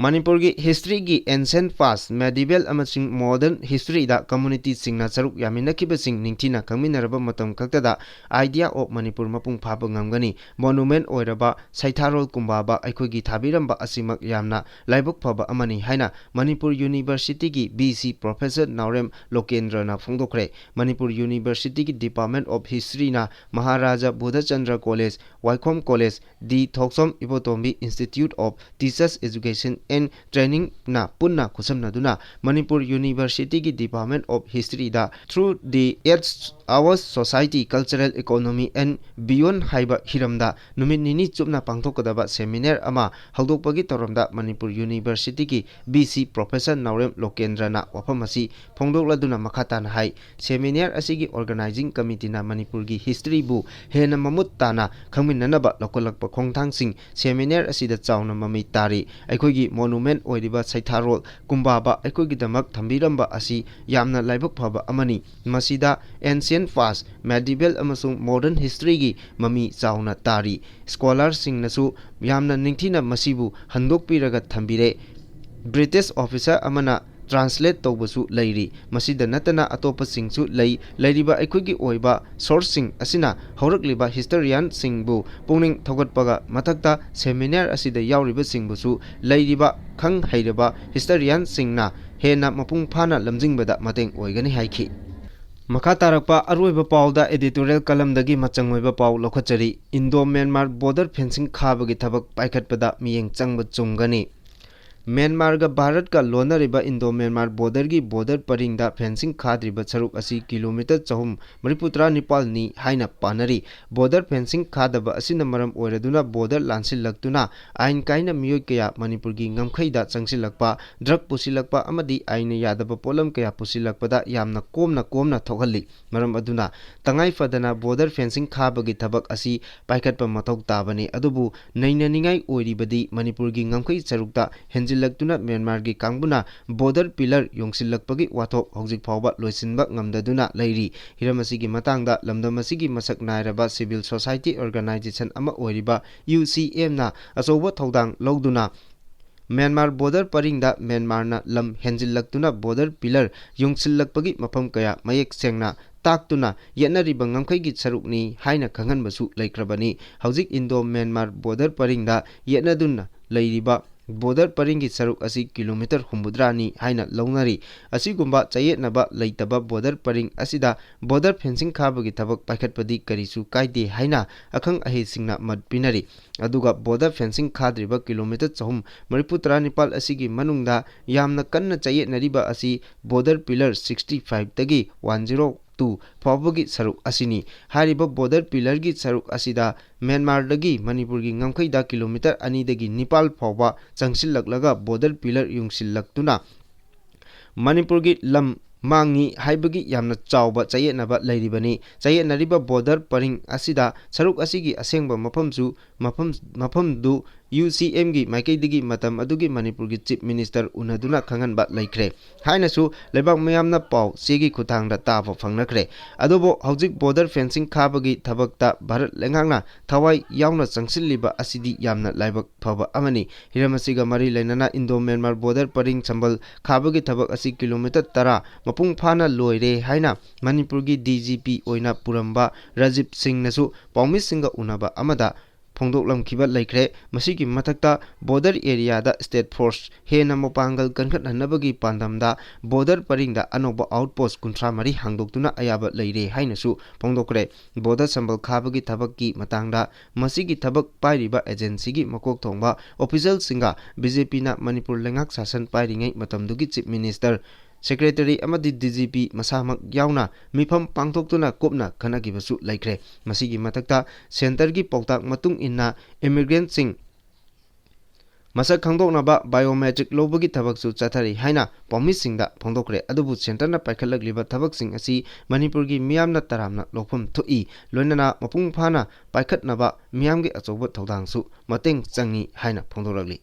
ꯃꯅꯤꯄꯨꯔꯒꯤ historyꯒꯤ ancient past, medieval ꯑꯃꯁꯨꯡ modern historyꯗ communityꯁꯤꯡꯅ ꯁꯔꯨꯛ ꯌꯥꯃꯤꯟꯅꯈꯤꯕꯁꯤꯡ ꯅꯤꯡꯊꯤꯅ ꯈꯪꯃꯤꯟꯅꯔꯕ ꯃꯇꯝ ꯈꯛꯇꯗ Idea of Manipur ꯃꯄꯨꯡ ꯐꯥꯕ ꯉꯝꯒꯅꯤ꯫ Monument ꯑꯣꯏꯔꯕ ꯁꯩꯊꯥꯔꯣꯜ ꯀꯨꯝꯕꯥꯕ ꯑꯩꯈꯣꯏꯒꯤ ꯊꯥꯕꯤꯔꯝꯕ ꯑꯁꯤꯃꯛ ꯌꯥꯝꯅ ꯂꯥꯏꯕꯛ ꯐꯕ ꯑꯃꯅꯤ ꯍꯥꯏꯅ Manipur Universityꯒꯤ V C Professor Naorem ꯂꯣꯀꯦꯟꯗ꯭ꯔꯅ ꯐꯣꯡꯗꯣꯛꯈ꯭ꯔꯦ꯫ Manipur Universityꯒꯤ Department of Historyꯅ Maharaja Budhachandra College, ꯋꯥꯏꯈꯣꯝ College, D Thokchom Ibotombi Institute of Teachers Education and Trainingꯅ ꯄꯨꯟꯅ ꯈꯨꯠꯁꯝꯅꯗꯨꯅ Manipur Universityꯒꯤ Department of Historyꯗ Through the Age, Our Society, Cultural Economy and Beyond ꯍꯥꯏꯕ ꯍꯤꯔꯝꯗ ꯅꯨꯃꯤꯠ ꯅꯤꯅꯤ ꯆꯨꯞꯅ ꯄꯥꯡꯊꯣꯛꯀꯗꯕ seminar ꯑꯃ ꯍꯧꯗꯣꯛꯄꯒꯤ ꯊꯧꯔꯝꯗ ꯃꯅꯤꯄꯨꯔ Universityꯒꯤ V C Professor ꯅꯥꯎꯔꯦꯝ ꯂꯣꯀꯦꯟꯗ꯭ꯔꯅ ꯋꯥꯐꯝ ꯑꯁꯤ ꯐꯣꯡꯗꯣꯛꯂꯗꯨꯅ ꯃꯈꯥ ꯇꯥꯅ ꯍꯥꯏ, seminar ꯑꯁꯤꯒꯤ organizing committeeꯅ ꯃꯅꯤꯄꯨꯔꯒꯤ historyꯕꯨ ꯍꯦꯟꯅ ꯃꯃꯨꯠ ꯇꯥꯅ ꯈꯪꯃꯤꯟꯅꯅꯕ ꯂꯧꯈꯠꯂꯛꯄ ꯈꯣꯡꯊꯥꯡꯁꯤꯡ seminar ꯑꯁꯤꯗ ꯆꯥꯎꯅ ꯃꯃꯤ ꯇꯥꯔꯤ꯫ ꯑꯩꯈꯣꯏꯒꯤ monument ꯑꯣꯏꯔꯤꯕ ꯁꯩꯊꯥꯔꯣꯜ ꯀꯨꯝꯕꯥꯕ ꯑꯩꯈꯣꯏꯒꯤꯗꯃꯛ ꯊꯝꯕꯤꯔꯝꯕ ꯑꯁꯤ ꯌꯥꯝꯅ ꯂꯥꯏꯕꯛ ꯐꯕ ꯑꯃꯅꯤ꯫ ꯃꯁꯤꯗ ancient past, medieval ꯑꯃꯁꯨꯡ modern historyꯒꯤ ꯃꯃꯤ ꯆꯥꯎꯅ ꯇꯥꯔꯤ꯫ Scholarꯁꯤꯡꯅꯁꯨ ꯌꯥꯝꯅ ꯅꯤꯡꯊꯤꯅ ꯃꯁꯤꯕꯨ ꯍꯟꯗꯣꯛꯄꯤꯔꯒ ꯊꯝꯕꯤꯔꯦ꯫ British officer ꯑꯃꯅ translate ꯇꯧꯕꯁꯨ ꯂꯩꯔꯤ꯫ ꯃꯁꯤꯗ ꯅꯠꯇꯅ ꯑꯇꯣꯞꯄꯁꯤꯡꯁꯨ ꯂꯩ꯫ ꯂꯩꯔꯤꯕ ꯑꯩꯈꯣꯏꯒꯤ ꯑꯣꯏꯕ sourceꯁꯤꯡ ꯑꯁꯤꯅ ꯍꯧꯔꯛꯂꯤꯕ historianꯁꯤꯡꯕꯨ ꯄꯨꯛꯅꯤꯡ ꯊꯧꯒꯠꯄꯒ ꯃꯊꯛꯇ seminar ꯑꯁꯤꯗ ꯌꯥꯎꯔꯤꯕꯁꯤꯡꯕꯨꯁꯨ ꯂꯩꯔꯤꯕ ꯈꯪ ꯍꯩꯔꯕ historianꯁꯤꯡꯅ ꯍꯦꯟꯅ ꯃꯄꯨꯡ ꯐꯥꯅ ꯂꯝꯖꯤꯡꯕꯗ ꯃꯇꯦꯡ ꯑꯣꯏꯒꯅꯤ ꯍꯥꯏꯈꯤ꯫ ꯃꯈꯥ ꯇꯥꯔꯛꯄ ꯑꯔꯣꯏꯕ ꯄꯥꯎꯗ editorial columnꯗꯒꯤ ꯃꯆꯪ ꯑꯣꯏꯕ ꯄꯥꯎ ꯂꯧꯈꯠꯆꯔꯤ꯫ Indo Myanmar border fencing ꯈꯥꯕꯒꯤ ꯊꯕꯛ ꯄꯥꯏꯈꯠꯄꯗ ꯃꯤꯠꯌꯦꯡ ꯆꯪꯕ ꯆꯨꯝꯒꯅꯤ꯫ ꯃ꯭ꯌꯥꯟꯃꯥꯔꯒ ꯚꯥꯔꯠꯀ ꯂꯣꯟꯅꯔꯤꯕ ꯏꯟꯗꯣ ꯃ꯭ꯌꯥꯟꯃꯥꯔ ꯕꯣꯔꯗꯔꯒꯤ ꯕꯣꯔꯗꯔ ꯄꯔꯤꯡꯗ ꯐꯦꯟꯁꯤꯡ ꯈꯥꯗ꯭ꯔꯤꯕ ꯁꯔꯨꯛ ꯑꯁꯤ ꯀꯤꯂꯣꯃꯤꯇꯔ ꯆꯍꯨꯝ ꯃꯔꯤꯐꯨꯇꯔꯥ ꯅꯤꯄꯥꯜꯅꯤ ꯍꯥꯏꯅ ꯄꯥꯅꯔꯤ꯫ ꯕꯣꯔꯗꯔ ꯐꯦꯟꯁꯤꯡ ꯈꯥꯗꯕ ꯑꯁꯤꯅ ꯃꯔꯝ ꯑꯣꯏꯔꯗꯨꯅ ꯕꯣꯔꯗꯔ ꯂꯥꯟꯁꯤꯜꯂꯛꯇꯨꯅ ꯑꯥꯏꯟ ꯀꯥꯏꯅ ꯃꯤꯑꯣꯏ ꯀꯌꯥ ꯃꯅꯤꯄꯨꯔꯒꯤ ꯉꯝꯈꯩꯗ ꯆꯪꯁꯤꯜꯂꯛꯄ, ꯗ꯭ꯔꯒ ꯄꯨꯁꯤꯜꯂꯛꯄ ꯑꯃꯗꯤ ꯑꯥꯏꯟꯅ ꯌꯥꯗꯕ ꯄꯣꯠꯂꯝ ꯀꯌꯥ ꯄꯨꯁꯤꯜꯂꯛꯄꯗ ꯌꯥꯝꯅ ꯀꯣꯝꯅ ꯀꯣꯝꯅ ꯊꯣꯛꯍꯜꯂꯤ꯫ ꯃꯔꯝ ꯑꯗꯨꯅ ꯇꯉꯥꯏ ꯐꯗꯅ ꯕꯣꯔꯗꯔ ꯐꯦꯟꯁꯤꯡ ꯈꯥꯕꯒꯤ ꯊꯕꯛ ꯑꯁꯤ ꯄꯥꯏꯈꯠꯄ ꯃꯊꯧ ꯇꯥꯕꯅꯤ꯫ ꯑꯗꯨꯕꯨ ꯅꯩꯅꯅꯤꯡꯉꯥꯏ ꯑꯣꯏꯔꯤꯕꯗꯤ ꯃꯅꯤꯄꯨꯔꯒꯤ ꯉꯝꯈꯩ ꯁꯔꯨꯛꯇ ꯍꯦꯟꯖꯤꯜꯂꯛꯇꯨꯅ ꯃ꯭ꯌꯥꯟꯃꯥꯔꯒꯤ ꯀꯥꯡꯕꯨꯅ ꯕꯣꯔꯗꯔ ꯄꯤꯂꯔ ꯌꯨꯡꯁꯤꯜꯂꯛꯄꯒꯤ ꯋꯥꯊꯣꯛ ꯍꯧꯖꯤꯛ ꯐꯥꯎꯕ ꯂꯣꯏꯁꯤꯟꯕ ꯉꯝꯗꯗꯨꯅ ꯂꯩꯔꯤ꯫ ꯍꯤꯔꯝ ꯑꯁꯤꯒꯤ ꯃꯇꯥꯡꯗ ꯂꯝꯗꯝ ꯑꯁꯤꯒꯤ ꯃꯁꯛ ꯅꯥꯏꯔꯕ ꯁꯤꯚꯤꯜ ꯁꯣꯁꯥꯏꯇꯤ ꯑꯣꯔꯒꯅꯥꯏꯖꯦꯁꯟ ꯑꯃ ꯑꯣꯏꯔꯤꯕ ꯌꯨ ꯁꯤ ꯑꯦꯝꯅ ꯑꯆꯧꯕ ꯊꯧꯗꯥꯡ ꯂꯧꯗꯨꯅ ꯃ꯭ꯌꯥꯟꯃꯥꯔ ꯕꯣꯔꯗꯔ ꯄꯔꯤꯡꯗ ꯃ꯭ꯌꯥꯟꯃꯥꯔꯅ ꯂꯝ ꯍꯦꯟꯖꯤꯜꯂꯛꯇꯨꯅ ꯕꯣꯔꯗꯔ ꯄꯤꯂꯔ ꯌꯨꯡꯁꯤꯜꯂꯛꯄꯒꯤ ꯃꯐꯝ ꯀꯌꯥ ꯃꯌꯦꯛ ꯁꯦꯡꯅ ꯇꯥꯛꯇꯨꯅ ꯌꯦꯠꯅꯔꯤꯕ ꯉꯝꯈꯩꯒꯤ ꯁꯔꯨꯛꯅꯤ ꯍꯥꯏꯅ ꯈꯪꯍꯟꯕꯁꯨ ꯂꯩꯈ꯭ꯔꯕꯅꯤ꯫ ꯍꯧꯖꯤꯛ ꯏꯟꯗꯣ ꯃ꯭ꯌꯥꯟꯃꯥꯔ ꯕꯣꯔꯗꯔ ꯄꯔꯤꯡꯗ ꯌꯦꯠꯅꯗꯨꯅ ꯂꯩꯔꯤꯕ ꯕꯣꯔꯗꯔ ꯄꯔꯤꯡꯒꯤ ꯁꯔꯨꯛ ꯑꯁꯤ ꯀꯤꯂꯣꯃꯤꯇꯔ ꯍꯨꯝꯐꯨꯇꯔꯥꯅꯤ ꯍꯥꯏꯅ ꯂꯧꯅꯔꯤ꯫ ꯑꯁꯤꯒꯨꯝꯕ ꯆꯌꯦꯠꯅꯕ ꯂꯩꯇꯕ ꯕꯣꯔꯗꯔ ꯄꯔꯤꯡ ꯑꯁꯤꯗ ꯕꯣꯔꯗꯔ ꯐꯦꯟꯁꯤꯡ ꯈꯥꯕꯒꯤ ꯊꯕꯛ ꯄꯥꯏꯈꯠꯄꯗꯤ ꯀꯔꯤꯁꯨ ꯀꯥꯏꯗꯦ ꯍꯥꯏꯅ ꯑꯈꯪ ꯑꯍꯩꯁꯤꯡꯅ ꯃꯠ ꯄꯤꯅꯔꯤ꯫ ꯑꯗꯨꯒ ꯕꯣꯔꯗꯔ ꯐꯦꯟꯁꯤꯡ ꯈꯥꯗ꯭ꯔꯤꯕ ꯀꯤꯂꯣꯃꯤꯇꯔ ꯆꯍꯨꯝ ꯃꯔꯤꯐꯨꯇꯔꯥ ꯅꯤꯄꯥꯜ ꯑꯁꯤꯒꯤ ꯃꯅꯨꯡꯗ ꯌꯥꯝꯅ ꯀꯟꯅ ꯆꯌꯦꯠꯅꯔꯤꯕ ꯑꯁꯤ ꯕꯣꯔꯗꯔ ꯄꯤꯂꯔ ꯁꯤꯛꯁꯇꯤ ꯐꯥꯏꯚꯇꯒꯤ ꯋꯥꯟ ꯖꯤꯔꯣ ꯇꯨ ꯐꯥꯎꯕꯒꯤ ꯁꯔꯨꯛ ꯑꯁꯤꯅꯤ꯫ ꯍꯥꯏꯔꯤꯕ ꯕꯣꯔꯗꯔ ꯄꯤꯂꯔꯒꯤ ꯁꯔꯨꯛ ꯑꯁꯤꯗ ꯃ꯭ꯌꯥꯟꯃꯥꯔꯗꯒꯤ ꯃꯅꯤꯄꯨꯔꯒꯤ ꯉꯝꯈꯩꯗ ꯀꯤꯂꯣꯃꯤꯇꯔ ꯑꯅꯤꯗꯒꯤ ꯅꯤꯄꯥꯜ ꯐꯥꯎꯕ ꯆꯪꯁꯤꯜꯂꯛꯂꯒ ꯕꯣꯔꯗꯔ ꯄꯤꯂꯔ ꯌꯨꯡꯁꯤꯜꯂꯛꯇꯨꯅ ꯃꯅꯤꯄꯨꯔꯒꯤ ꯂꯝ ꯃꯥꯡꯉꯤ ꯍꯥꯏꯕꯒꯤ ꯌꯥꯝꯅ ꯆꯥꯎꯕ ꯆꯌꯦꯠꯅꯕ ꯂꯩꯔꯤꯕꯅꯤ꯫ ꯆꯌꯦꯠꯅꯔꯤꯕ ꯕꯣꯔꯗꯔ ꯄꯔꯤꯡ ꯑꯁꯤꯗ ꯁꯔꯨꯛ ꯑꯁꯤꯒꯤ ꯑꯁꯦꯡꯕ ꯃꯐꯝꯁꯨ, ꯃꯐꯝ, ꯃꯐꯝꯗꯨ ꯌꯨ ꯁꯤ ꯑꯦꯝꯒꯤ ꯃꯥꯏꯀꯩꯗꯒꯤ ꯃꯇꯝ ꯑꯗꯨꯒꯤ ꯃꯅꯤꯄꯨꯔꯒꯤ ꯆꯤꯐ ꯃꯤꯅꯤꯁꯇꯔ ꯎꯅꯗꯨꯅ ꯈꯪꯍꯟꯕ ꯂꯩꯈ꯭ꯔꯦ ꯍꯥꯏꯅꯁꯨ ꯂꯩꯕꯥꯛ ꯃꯤꯌꯥꯝꯅ ꯄꯥꯎ ꯆꯦꯒꯤ ꯈꯨꯠꯊꯥꯡꯗ ꯇꯥꯕ ꯐꯪꯅꯈ꯭ꯔꯦ꯫ ꯑꯗꯨꯕꯨ ꯍꯧꯖꯤꯛ ꯕꯣꯔꯗꯔ ꯐꯦꯟꯁꯤꯡ ꯈꯥꯕꯒꯤ ꯊꯕꯛꯇ ꯚꯥꯔꯠ ꯂꯩꯉꯥꯛꯅ ꯊꯋꯥꯏ ꯌꯥꯎꯅ ꯆꯪꯁꯤꯜꯂꯤꯕ ꯑꯁꯤꯗꯤ ꯌꯥꯝꯅ ꯂꯥꯏꯕꯛ ꯐꯕ ꯑꯃꯅꯤ꯫ ꯍꯤꯔꯝ ꯑꯁꯤꯒ ꯃꯔꯤ ꯂꯩꯅꯅ ꯏꯟꯗꯣ ꯃ꯭ꯌꯥꯟꯃꯥꯔ ꯕꯣꯔꯗꯔ ꯄꯔꯤꯡ ꯁꯝꯕꯜ ꯈꯥꯕꯒꯤ ꯊꯕꯛ ꯑꯁꯤ ꯀꯤꯂꯣꯃꯤꯇꯔ ꯇꯔꯥ ꯃꯄꯨꯡ ꯐꯥꯅ ꯂꯣꯏꯔꯦ ꯍꯥꯏꯅ ꯃꯅꯤꯄꯨꯔꯒꯤ ꯗꯤ ꯖꯤ ꯄꯤ ꯑꯣꯏꯅ ꯄꯨꯔꯝꯕ ꯔꯥꯖꯤꯕ ꯁꯤꯡꯅꯁꯨ ꯄꯥꯎꯃꯤꯁꯤꯡꯒ ꯎꯅꯕ ꯑꯃꯗ ꯐꯣꯡꯗꯣꯛꯂꯝꯈꯤꯕ ꯂꯩꯈ꯭ꯔꯦ꯫ ꯃꯁꯤꯒꯤ ꯃꯊꯛꯇ border areaꯗ state force ꯍꯦꯟꯅ ꯃꯄꯥꯡꯒꯜ ꯀꯟꯈꯠꯍꯟꯅꯕꯒꯤ ꯄꯥꯟꯗꯝꯗ border ꯄꯔꯤꯡꯗ ꯑꯅꯧꯕ outpost ꯀꯨꯟꯊ꯭ꯔꯥ ꯃꯔꯤ ꯍꯥꯡꯗꯣꯛꯇꯨꯅ ꯑꯌꯥꯕ ꯂꯩꯔꯦ ꯍꯥꯏꯅꯁꯨ ꯐꯣꯡꯗꯣꯛꯈ꯭ꯔꯦ꯫ Border ꯁꯝꯕꯜ ꯈꯥꯕꯒꯤ ꯊꯕꯛꯀꯤ ꯃꯇꯥꯡꯗ ꯃꯁꯤꯒꯤ ꯊꯕꯛ ꯄꯥꯏꯔꯤꯕ agencyꯒꯤ ꯃꯀꯣꯛ ꯊꯣꯡꯕ officialꯁꯤꯡꯒ BJPꯅ ꯃꯅꯤꯄꯨꯔ ꯂꯩꯉꯥꯛ ꯁꯥꯁꯟ ꯄꯥꯏꯔꯤꯉꯩ ꯃꯇꯝꯗꯨꯒꯤ Chief Minister, Secretary ꯑꯃꯗꯤ DGP ꯃꯁꯥꯃꯛ ꯌꯥꯎꯅ ꯃꯤꯐꯝ ꯄꯥꯡꯊꯣꯛꯇꯨꯅ ꯀꯨꯞꯅ ꯈꯟꯅꯈꯤꯕꯁꯨ ꯂꯩꯈ꯭ꯔꯦ꯫ ꯃꯁꯤꯒꯤ ꯃꯊꯛꯇ centreꯒꯤ ꯄꯥꯎꯇꯥꯛ ꯃꯇꯨꯡ ꯏꯟꯅ immigrantꯁꯤꯡ ꯃꯁꯛ ꯈꯪꯗꯣꯛꯅꯕ biometric ꯂꯧꯕꯒꯤ ꯊꯕꯛꯁꯨ ꯆꯠꯊꯔꯤ ꯍꯥꯏꯅ ꯄꯥꯎꯃꯤꯁꯤꯡꯗ ꯐꯣꯡꯗꯣꯛꯈ꯭ꯔꯦ꯫ ꯑꯗꯨꯕꯨ centreꯅ ꯄꯥꯏꯈꯠꯂꯛꯂꯤꯕ ꯊꯕꯛꯁꯤꯡ ꯑꯁꯤ ꯃꯅꯤꯄꯨꯔꯒꯤ ꯃꯤꯌꯥꯝꯅ ꯇꯔꯥꯝꯅ ꯂꯧꯐꯝ ꯊꯣꯛꯏ, ꯂꯣꯏꯅꯅ ꯃꯄꯨꯡ ꯐꯥꯅ ꯄꯥꯏꯈꯠꯅꯕ ꯃꯤꯌꯥꯝꯒꯤ ꯑꯆꯧꯕ ꯊꯧꯗꯥꯡꯁꯨ ꯃꯇꯦꯡ ꯆꯪꯏ ꯍꯥꯏꯅ ꯐꯣꯡꯗꯣꯔꯛꯂꯤ꯫